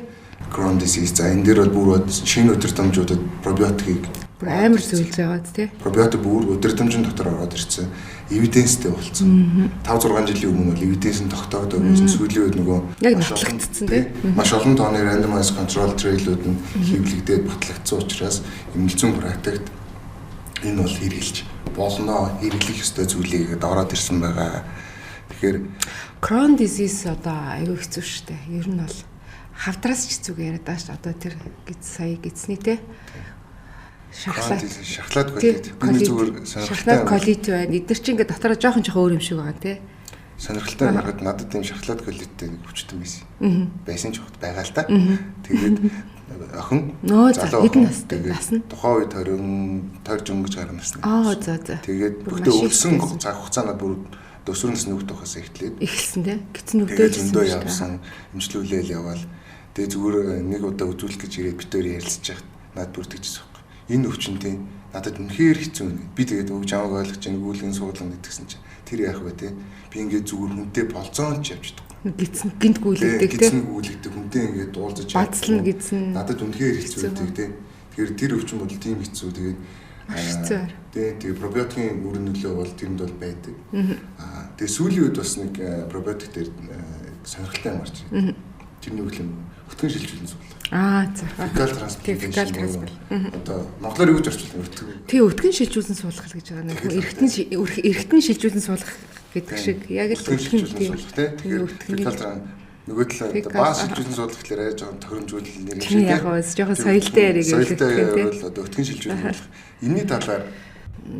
Crohn disease. За энэ дээр бол бүр шинэ өдөрдмжүүдэд пробиотикийг бүр амар зөвлөж байгаа тий. Пробиотик бүр өдөрдмжийн дотор ороод ирсэн. Эвиденстэй болсон. 5 6 жилийн өмнө бол эвиденс нь тогтоогдоод байсан. Сүүлийн үед нөгөө яг нотлогдсон тий. Маш олон тооны randomized control trial-ууд нь хийвлэгдээд батлагдсан учраас эмнэлзүүн практикт энэ бол хэрэгжилж болно, хэрэглэх ёстой зүйлийг ороод ирсэн байгаа. Тэгэхээр Crohn disease одоо аюу хэцүү шүү дээ. Ер нь бол Хавдраас ч зүг яриад байгаа шүү. Одоо тэр гиз сая гизсний те шархлаад колит. Бидний зүгээр сонирхолтой колит байна. Эдгээр чинь ингээд дотороо жоохон жоохон өөр юм шиг байгаа те. Сонирхолтой гаргад надад ийм шархлаад колиттэй нэг өвчтөн байсан. Байсан ч хот байгаа л та. Тэгээд охин залуу хэдэн настай насна? Тухайн үед 20 тойрж өнгөж гарна насны. Аа за за. Тэгээд бүгдээ өвсөн цаг хугацаанаа бүр өсвөр насны хүүхд байхаас эхлээд эхэлсэн те. Гисэн нүдээ зөндөө явсан, эмчлүүлээл яваал. Тэгээ зүгээр нэг удаа үзүүлэх гэж ирээд бид хоёр ярилцж байхад над бүр тэгжсэн байхгүй. Энэ өвчнөд надад үнэхээр хэцүү нэ. Би тэгээд өгч амаг ойлгож байгаа гүйлгэн суудлан гэдгсэн чинь тэр яах вэ те. Би ингээд зүгээр хүнтэй болзоон ч явж чадахгүй. Гидсэн гинт гүйлэгдэг те. Гидсэн гүйлэгдэг хүнтэй ингээд дуулзаж бацлна гидсэн. Надад үнэхээр хэцүү байдаг те. Тэгэхээр тэр өвчин бол тийм хэцүү. Тэгээд маш хэцүү. Тэгээ пробиотикийн үр нөлөө бол тэрэнд бол байдаг. Аа тэгээ сүүлийн үед бас нэг пробиотик дээр сонирхолтой юм гарч ирээ. Тэрний үйл юм өтгөн шилжүүлэн суулгах. Аа за. Fecal transplant. Одоо монголоор юу гэж орчуулна өтгөн? Тий, өтгөн шилжүүлэн суулгах гэж байгаа нэг эргэтэн шилжүүлэн суулгах гэдэг шиг яг л өтгөн шилжүүлэн суулгах тий. Тэгэхээр fecal transplant нөгөө талаа баа шилжүүлэн суулгах гэхлээр арай жоохон тохиромжгүй нэр юм шиг тий. Яг гоо жоохон соёлтой яриаг хэлдэг тий. Одоо өтгөн шилжүүлэн суулгах. Энийний талаар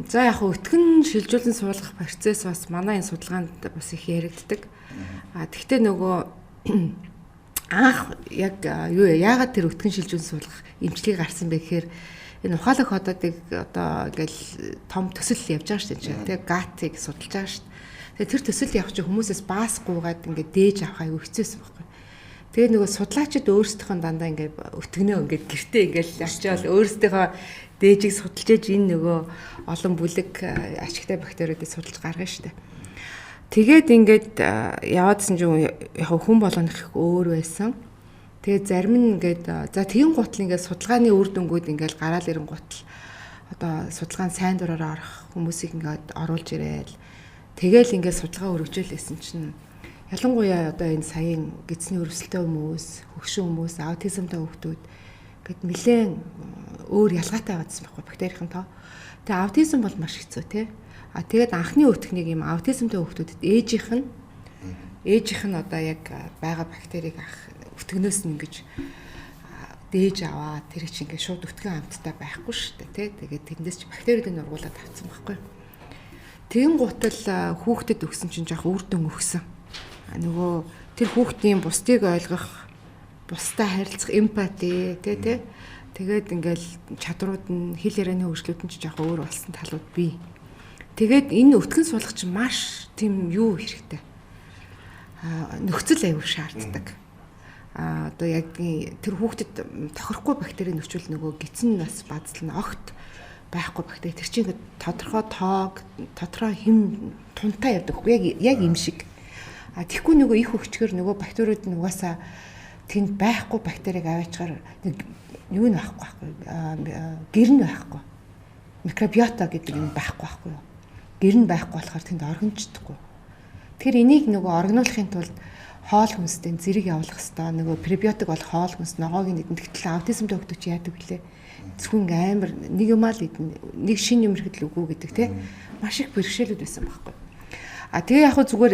за яг өтгөн шилжүүлэн суулгах процесс бас манай энэ судалгаанд бас их яригддаг. А тэгтээ нөгөө анх яг юу яагаад тэр өтгөн шилжүүлэн суулгах эмчилгээ гарсан бэ гэхээр энэ ухаалаг ходоодыг одоо ингээл том төсөл явж байгаа шүү дээ. Тэгээ гатыг судалж байгаа шүү дээ. Тэгээ тэр төсөл явах чинь хүмүүсээс баас гуугаад ингээд дээж авах аюу хэцүүсэн байхгүй. Тэгээ нөгөө судлаачид өөрсдийнхөө дандаа ингээд өтгөнөө ингээд гэртээ ингээд очиод өөрсдийнхөө дээжийг судалж ээж энэ нөгөө олон бүлэг ашигтай бактериудыг судалж гаргана шүү дээ. Тэгээд ингээд яваадсан чинь яг хүн болгоных их өөр байсан. Тэгээд зарим нь ингээд за тэгин гутал ингээд судалгааны үр дүнгууд ингээд гараал ирэн гутал одоо судалгаанд сайн дураараа орох хүмүүсийг ингээд оруулж ирээл тэгэл ингээд судалгаа өргөжөөлсэн чинь ялангуяа одоо энэ саяын гидсний өрсөлдөөн хүмүүс, хөгшин хүмүүс, аутизмтай хүүхдүүд гэд нэлээд өөр ялгаатай байгаадсан байхгүй бактерийн тоо. Тэгээ аутизм бол маш хэцүү тий. А тэгээд анхны өтгөнийг юм аутизмтай хүүхдүүдэд ээжийнх нь одоо яг байгаа бактерийг ах өтгөнөөс нь ингэж дээж аваад тэр чинь ингээд шууд өтгөн амттай байхгүй шүү дээ тий. Тэгээд тэндээс чи бактериудыг нургуулад авцсан байхгүй. Тэгэн гутал хүүхдэд өгсөн чинь жоох үр дүн өгсөн. Нөгөө тэр хүүхдийн бусдыг ойлгох, бусдаа харилцах эмпати тий тий. Тэгээд ингээл чадрууд нь хэл ярианы хөгжлүүд нь ч жоох өөр болсон талууд бий. Тэгээд энэ өтгөн суулгах чинь маш тийм юу хэрэгтэй. Нөхцөл аюул шаарддаг. Одоо яг тэр хүүхдэд тохирохгүй бактерийн нөхцөл нөгөө гидсэн нас базлна огт байхгүй бактери тэр чинь ингээд тодорхой тоог, тодорхой хэм тунтай явдаг хгүй яг юм шиг. А тэгэхгүй нөгөө их хөгчгөр нөгөө бактериуд нь угаасаа тэнд байхгүй бактерийг аваачгаар нэг юу нь байхгүй байхгүй гэр нь байхгүй. Микробиота гэдэг юм байхгүй байхгүй юу? Гэр нь байхгүй болохоор тэнд оргинчдаггүй. Тэгэхээр энийг нөгөө оргинуулахын тулд хоол хүнстэй зэрэг явуулах хэвээр нөгөө пребиотик бол хоол хүнс ногоогийн эдэн тэгтэл аутизмтай хүүхдүүд чи яадаг вүлээ? Зөвхөн амар нэг юм аа л идэн нэг шин юм ирэхэд л үгүй гэдэг те маш их бэрхшээлүүд байсан байхгүй. А тэгээ яг зүгээр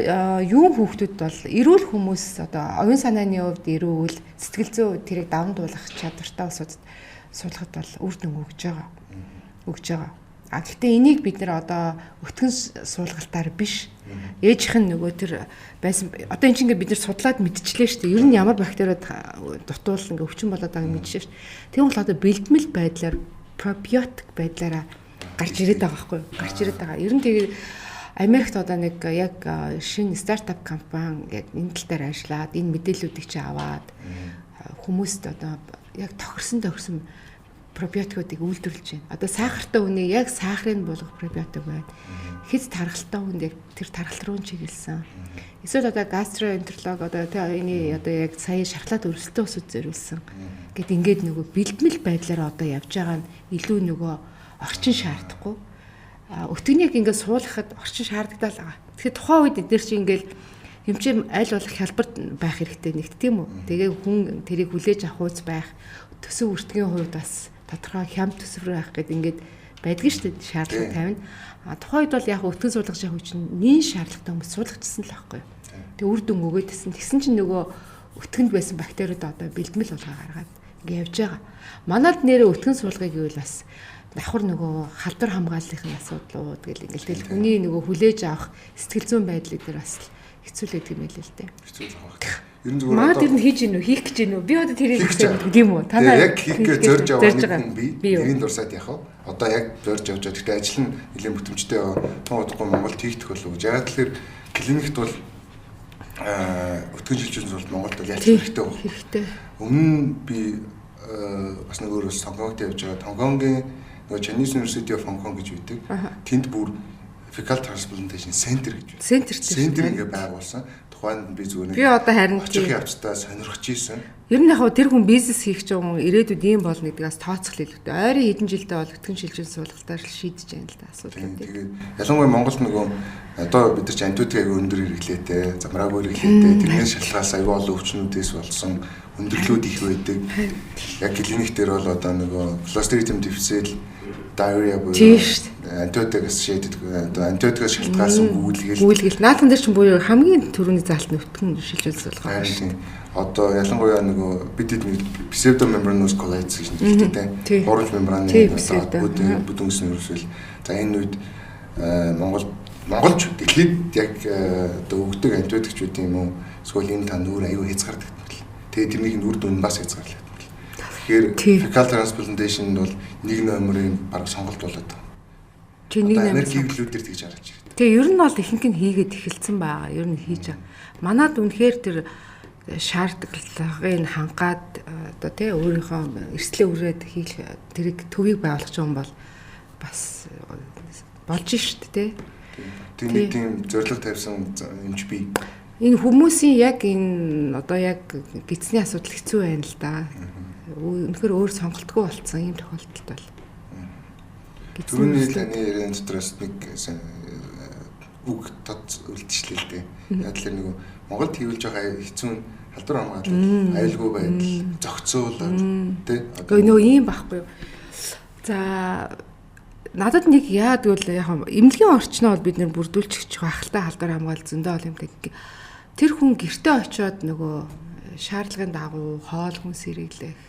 юун хүүхдүүд бол эрүүл хүмүүс одоо оюун санааны хувьд эрүүл сэтгэл зүйн тэрийг даван дуулах чадвартай улсуудад суулгахад бол үр дүн өгж байгаа. Өгж байгаа. А гэхдээ энийг бид нэр одоо өтгөн суулгалтаар биш. Ээжийнх нь нөгөө тэр байсан одоо эн чинь ингээ бид нар судлаад мэдчихлээ шүү дээ. Ер нь ямар бактериуд дутуул ингээ өвчин болоод байгааг мэдчихлээ шүү дээ. Тийм бол одоо бэлтгэл байдлаар пробиотик байдлаараа гарч ирээд байгаа байхгүй юу? Гарч ирээд байгаа. Ер нь тэгээд Америкт одоо нэг яг шинэ стартап компани яг энэ тал дээр ажиллаад энэ мэдээллүүдийг чи аваад хүмүүст одоо яг тохирсон пробиотикуудыг үйлдвэрлэж байна. Одоо сахартай хүнийг яг сахарыг буулгах пробиотик байна. Хэд тархалтай хүнд яг тэр тархал руу чиглэсэн. Эсвэл одоо гастроэнтеролог одоо энэ одоо яг сая шархлаад өрсөлдөөн усуд зориулсан. Гэт ингээд нөгөө бэлтгэл байдлаар одоо явж байгаа нь илүү нөгөө орчин шаардахгүй. Өтгөнийг ингээд суулгахад орчин шаардлагатай л байгаа. Тэгэхээр тухайн үед эдгээр чинь ингээд юм чи аль болох хялбар байх хэрэгтэй нэгт тийм үү. Тэгээ хүн тэрийг хүлээж авах үз байх, төсөв өртгийн хувьд бас тодорхой хямд төсвөр байх гэд ингээд байдаг шүү дээ шаардлага тавина. А тухайн үед бол яг өтгөн суулгах явах чинь нин шаардлагатай хүмүүс суулгачихсан л байхгүй. Тэгээ үр дүн өгөөдсэн. Тэгсэн чинь нөгөө Өтгөнд байсан бактериуд одоо бэлтгэл болгоо гаргаад ингээ явж байгаа. Манад нэрээ өтгөн суулгыг гэвэл бас давхар нөгөө халдвар хамгааллын асуудлууд гэл ингээл тэгэл хүний нөгөө хүлээж авах сэтгэл зүйн байдлыг дээр бас хэцүү л байдаг юм байл л дээ. Хэцүү л байх. Ер нь зүгээр одоо тэр нь хийж гин үү? Хийх гэж гин үү? Би одоо тэрийг хийж байгаа тийм үү? Та нар яг хийх гэж зорж яваа нэг хүн би тэрийн дурсаад яах вэ? Одоо яг зорж явж байгаа. Гэхдээ ажил нь нэлээд бүтэмжтэй яваа. Тун удахгүй Монголд хийх болов уу гэж. Яг тэгэхээр клиникт бол өтгөн шилжүүлсэн суулт Монголд бол ялч хэрэгтэй байна. Хэрэгтэй. Өмнө нь би бас нэг өөр бас Хонконгт явж байгаа. Хонконгийн нөгөө Chinese University of Hong Kong гэж байдаг. Тэнд бүр fecal transplantation center гэж байна. Center центр ингээ байгуулсан. Тухайд би зүгээр нэг би одоо харин очих явцдаа сонирхож исэн. Ер нь яг тэр хүн бизнес хийх ч юм уу ирээдүйд ийм болно гэдгээс тооцох илүүтэй. Ойрын хэдэн жилдээ бол өтгөн шилжүүлсэн суулгалтаар л шийдэж байна л да асуудлыг. Тэгээд ялангуяа Монголд нөгөө одоо бид нар ч антибиотик аягүй өндөр хэрэглээтэй, замраагүй хэрэглээтэй, тэрнээс шалтгаалсан аягүй олон өвчнүүдээс болсон өндөрлүүд их байдаг. Яг клиник дээр бол одоо нөгөө Clostridium difficile diarrhea буюу антибиотикээс шийддэг одоо антибиотикээс шалтгаалсан гүйлгэл. Гүйлгэл. Наатан дээр чинь бүр хамгийн түрүүний заалт нь өтгөн шилжүүлсэн болгоо шүү дээ. Одоо ялангуяа нөгөө бид нэг pseudomembranous colitis гэж нэртэй тийм. Хуурамч мембраны одоо бүдүүн гэсэн ерөөсөл. За энэ үед Монгол монголч дэлхийд яг одоо өгдөг антибиотикчүүд юм уу эсвэл энэ та нүүр аюу хязгаарлагдсан бэл. Тэгээд тэрнийг нүүр дүн бас хязгаарлагдсан. Тэгэхээр fecal transplantation бол нэг номерын баг сонголт болоод байгаа. Чи нэг номер гівлүүдээр тэгж харж байна. Тэгээ ер нь бол ихэнх нь хийгээд эхэлсэн байгаа. Ер нь хийж байгаа. Манад үнэхээр тэр шаардлагыг хангаад одоо тий өөрийнхөө эрсдлээ үрээд хийх тэрийг төвийг байгуулах юм бол бас болж шít тий. Тэр нэг тийм зорилго тавьсан юмч би. Энэ хүмүүсийн яг энэ одоо яг гидсний асуудал хэцүү байна л да. Үнэхээр өөр сонголтгүй болцсон ийм тохиолдолд бол. Түрүүний таны яриан дотроос нэг үг тод үлдчихлээ л дээ. Яг л нөгөө Монголд хийвэл жоохон хэцүү халдвар хамгаалал, аюулгүй байдал, зохицуулаад тий. Одоо нөгөө ийм байхгүй юу. За надад нэг яадаг бол яг эмнэлгийн орчноо бол бид нэр бүрдүүлчих байх л та халдвар хамгаалал зөндөө ол юм тэг. Тэр хүн гэртээ очиод нөгөө шаардлагын дагуу хоол хүнс хэрэглэх.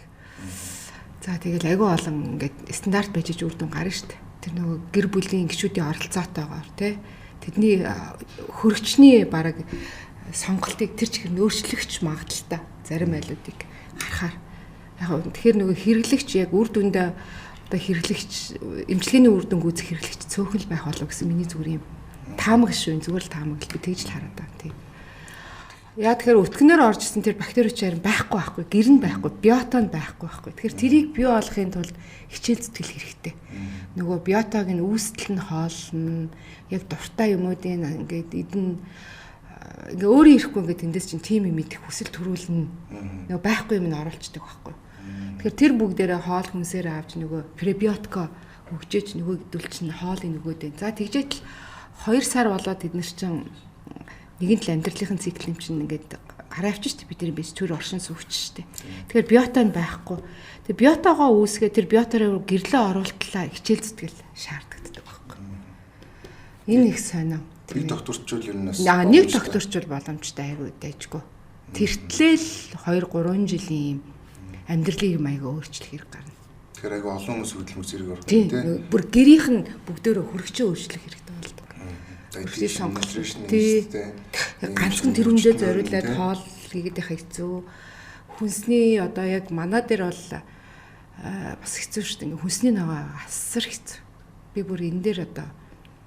За тэгэл айгүй олон ингээд стандарт байж иж үр дүн гарна шүү дээ. Тэр нөгөө гэр бүлийн гишүүдийн оролцоотойгоор тий. Тэдний хөрөгчний бараг сонголтыг тэр чигээр нөөцлөгч магадлалтай зарим айлуудыг харахаар. Яг тэгэхээр нөгөө хэрэглэгч яг үр дүндээ одоо хэрэглэгч эмчилгээний үр дүн гүйцэх хэрэглэгч цөөхөн л байх болов гэсэн миний зүгээр юм таамаг шүү. Зүгээр л таамаг л би тэгж л хараад байгаа тий. Яа тэгэхээр өтгөнөөр орж исэн тэр бактериуч харин байхгүй байхгүй, гэр нь байхгүй, биото нь байхгүй байхгүй. Тэгэхээр тэрийг бий болгохын тулд хичээл зүтгэл хэрэгтэй. Нөгөө биотог нь үүсэл нь хоолно, яг дуртай юмудын ингээд эдэн ингээ өөрөө ирэхгүй ингээд тэндээс чинь тим юм идэх хүсэл төрүүлнэ. Нөгөө байхгүй юм нь оруулцдаг байхгүй. Тэгэхээр тэр бүгдээрээ хоол хүнсээр авч нөгөө пребиотико өгчөөч нөгөө дүүл чинь хоолыг нөгөөд байна. За тэгжээтэл 2 сар болоод тэд нар чинь нэгэн тал амьдралын цикл юм чинь ингээд гараа авчих шүү дээ. Бидний биш төр оршин суугч шүү дээ. Тэгэхээр биото нь байхгүй. Тэр биотогоо үүсгээ тэр биотороо гэрлээ оруултлаа хичээл зүтгэл шаардлагатай байхгүй. Энэ их сонио. Нэг докторчул ер нь бас нэг докторчул боломжтой айгүй дайжгүй. Тэртлээл 2 3 жилийн юм амьдралын юм айгүй өөрчлөх хэрэг гарна. Тэгэхээр айгүй олон хүмүүс хөдөлмөр зэрэг орох тийм. Бүр гэрийнх нь бүгдөө хөрөгчөө өөрчлөх хэрэгтэй болдог. Хөрөгчийн сонголт тий. Ганцхан тэрүүндээ зориулаад хоол хийгээд байх хэцүү. Хүнсний одоо яг манай дээр бол бас хэцүү шүү дээ. Ингээ хүнсний ногоо асар хэцүү. Би бүр энэ дээр одоо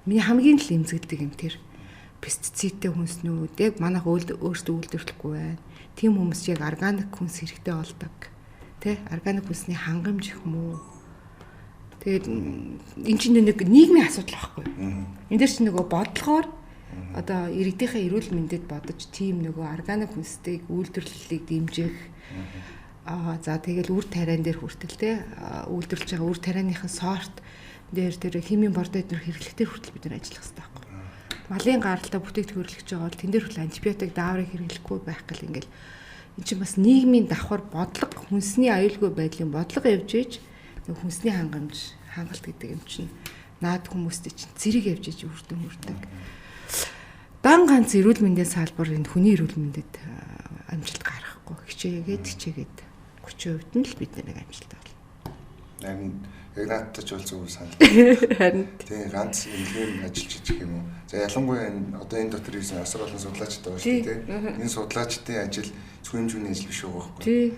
миний хамгийн л эмзэгэлдэг юм тэр пестицидтэй хүнснүүд яг манайх өөрсдөө үйлдвэрлэхгүй байна. Тийм хүмүүс яг органик хүнс хэрэгтэй болдог. Тэ? Органик хүнсний хангамж их муу. Тэгээд энэ чинь нэг нийгмийн асуудал байхгүй юу? Энд дээр чинь нөгөө бодлогоор одоо иргэдийнхээ эрүүл мэндэд бодож тийм нөгөө органик хүнстэй үйлдвэрлэлийг дэмжих. Аа за тэгэл үр тариан дээр хүртэл те үйлдвэрлэж байгаа үр тарианыхын сорт дээр тэр химийн бордоо эднэр хэрэглэхтэр хүртэл бид нар ажиллах хэрэгтэй байхгүй. Малын гаралтай бүтээгдэхүүн хэрэглэж байгаа бол тэн дээр хүртэл антибиотик дааврыг хэрэглэхгүй байх гэл ингээл энэ чинь бас нийгмийн давхар бодлого хүнсний аюулгүй байдлын бодлого явж иж нэг хүнсний хангамж хангалт гэдэг юм чинь наад хүмүүстэй чинь зэрэг явж иж үр дүн хүрдэг. Дан ганц эрүүл мэндийн салбар энэ хүний эрүүл мэндэд амжилт гаргахгүй. байхгүй. Хичээгээд 30% нь л бид нэг амжилттай болно. Харин яг надтай ч бол зөв санал. Харин тийм ганц эмнэлгээр ажиллаж ичих юм уу. За ялангуяа энэ одоо энэ дотор хийсэн асар олон судлаачид байгаа шүү дээ. Энэ судлаачдын ажил зөвхөн хэмжүүний ажил биш байгаа байхгүй. Тийм.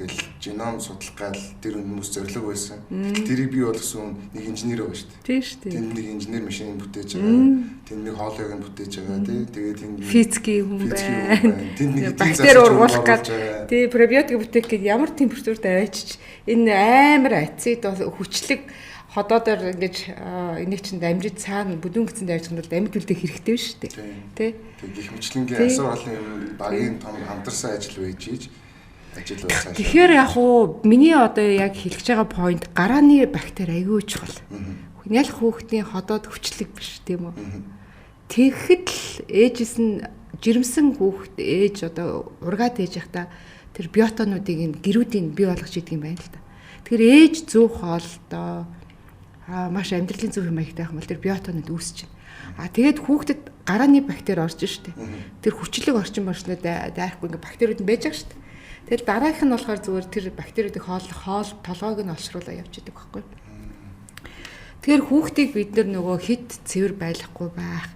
Тэгэл геном судлах гал тэр хүмүүс зорилго байсан. Гэтэл тэрийг бий болгосон нэг инженер байгаа шүү дээ. Тийм шүү дээ. Тэнд нэг инженер машин бүтээж байгаа. Тэнд нэг хоолойг нь бүтээж байгаа тий. Тэгээд тэнд физикийн хүн байна. Тэнд нэг бактери ургуулах гал тий пробиотик бүтээх гээд ямар температурт аваачиж энэ амар ацид хүчлэг ходоодоор ингэж энийг чинь дамжиж цаана бүдүүн гисэнд авчих юм бол амьд үлдэх хэрэгтэй шүү дээ. Тий. Тэг гих мэтлэнгийн асар олон юм багийн том хамтарсан ажил байж иж ажил бол цаашаа. Тэгэхээр яг уу миний одоо яг хэлж байгаа point гарааны бактери айгүй чухал. Нял хүүхдийн ходоод хүчлэг биш тийм үү? Тэгэхэд л ээжээс нь жирэмсэн хүүхд ээж одоо ургаад ээж явахдаа тэр биотонуудыг энэ гэрүүдийг бий болгож идэг юм байна л да. Тэгэхээр ээж зөв хоолтой маш амьдралын зөв юм маягтай байх юм бол тэр биотонууд үүсэж байна. А тэгээд хүүхдэд гарааны бактери орж штэ. Тэр хүчлэг орчин борчноо дайрахгүй ингээ бактериуд нь байж байгаа штэ. Тэгэл дараагийнх нь болохоор зүгээр тэр бактериудыг хоол толгойг нь олшруулаа явж идэг байхгүй. Тэгэхээр хүүхдийг бид нар нөгөө хит цэвэр байлгахгүй байх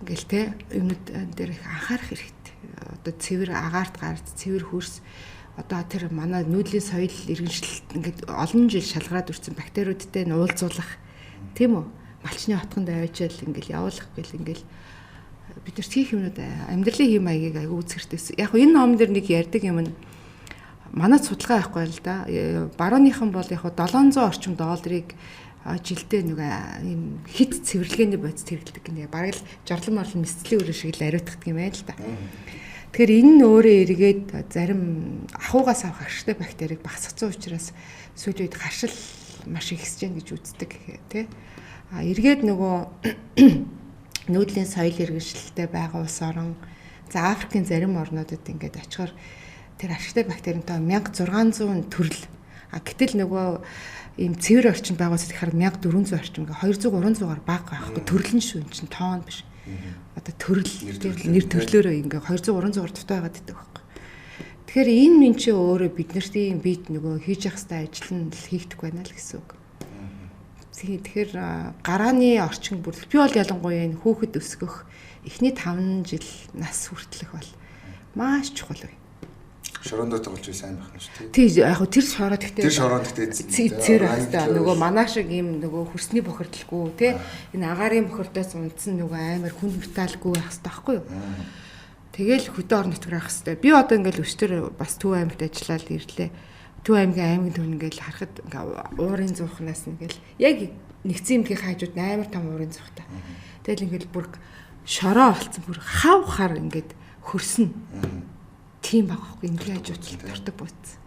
ингээл те юмнууд дээр их анхаарах хэрэгтэй. Одоо цэвэр агаарт гарц, цэвэр хөрс одоо тэр манай нүүдлийн соёл иргэншилт ингээд олон жил шалгараад үрсэн бактериудтай нь уулзуулах тийм үү? Малчны отгонд аваачаал ингээл явуулах гэл ингээл бид нар хийх юмнууд амьдралын хэм маягийг айгүй үзэх хэрэгтэй. Яг энэ ном дээр нэг ярьдаг юм нь манай судалгаа байхгүй л да. Барууныхан бол яг 700 орчим долларыг жилдээ нэг ийм хит цэвэрлэгээний бодис хэрэглэдэг гинэ. Бараг л жарлан морлон мэсцлийн өрөө шиг л ариутгадаг юм байна л да. Тэгэхээр энэ нь өөрөө эргээд зарим ахуйгаас авах ашигтай бактерийг багасгацсан учраас сүүлийн үед харшил маш их хэсэж гэн гэж үздэг тий. А эргээд нөгөө нүүдлийн соёл иргэншилтэй байгаа улс орон за Африкийн зарим орнуудад ингээд очихоор тэр ашигтай бактерийн тоо 1600 төрөл. А гэтэл нөгөө ийм цэвэр орчинд байгаа улсад гэхээр 1400 орчим ингээ 200 300-аар бага байхгүй төрөл нь шүү эн чинь тоон биш. Одоо төрөл нэр төрлөөрөө ингээ 200 300-аар дутуу байгаад байдаг байхгүй. Тэгэхээр энэ минь чи өөрөө биднэрт ийм бид нөгөө хийж явах хэвээр ажил нь л хийгдэх байна л гэсэн үг. Тэгэхээр гарааны орчин бүрдэл би бол ялангуяа энэ хүүхэд өсгөх эхний 5 жил нас хүртэлх бол маш чухал бай. Шороондоо тоглож сайн байх нь шүү дээ. Тий яг хөө тэр шороо гэхдээ тэр шороонд гэхдээ цэвэр хэвээр нөгөө манаа шиг ийм нөгөө хөрсний бохирдолгүй тий энэ агаарын бохирдоос унтсан нөгөө амар хүнд металлгүй байх хэвээр байхгүй юу. Тэгэл хөдөө орон нутгаар байх хэвээр. Би одоо ингээл өчтөр бас Төв аймагт ажиллаад ирлээ. Төв аймгийн төв ингээл харахад ингээ уурын зуухнаас ингээл яг нэгдсэн эмнэлгийн хажууд амар том уурын зуухтай. Тэгэл ингээл бүр шороо болцсон бүр хав хар ингээд хөрснө. Тийм байгаа байхгүй эмнэлгийн хажууд л дуртай бууцсан.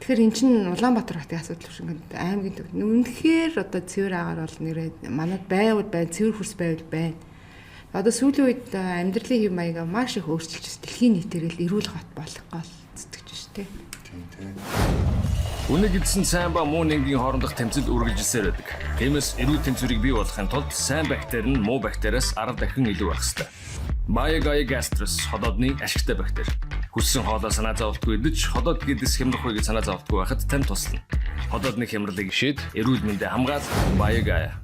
Тэгэхээр эн чинь Улаанбаатар хотын асуудал биш ингээд аймгийн төв. Үнэхээр одоо цэвэр агаар бол нэрээ манад байвал байна, цэвэр хөрс байвал байна. Одоо сүүлийн үед амьдралын хэв маягаа маш их өөрчилж дэлхийн нийтээр л эрүүл хот болох гол зүтгэж ш тэ. Тийм тийм. Үнэг эдсэн сайн ба муу нэнгийн хоорондох тэмцэл үргэлжилсээр байдаг. Тиймээс эрүүл тэнцвэрийг бий болгохын тулд сайн бактери нь муу бактериас 10 дахин илүү байх ёстой. Biogaic Gastrus ходоодны ашигтай бактери. Хүссэн хоолоо санаа зовлтгүй идэж, ходоод гэдэс хямрах үе гэж санаа зовлтгүй байхад тань туслана. Ходоодны хямралыг шийд, эрүүл мэндэ хамгаал Biogaic.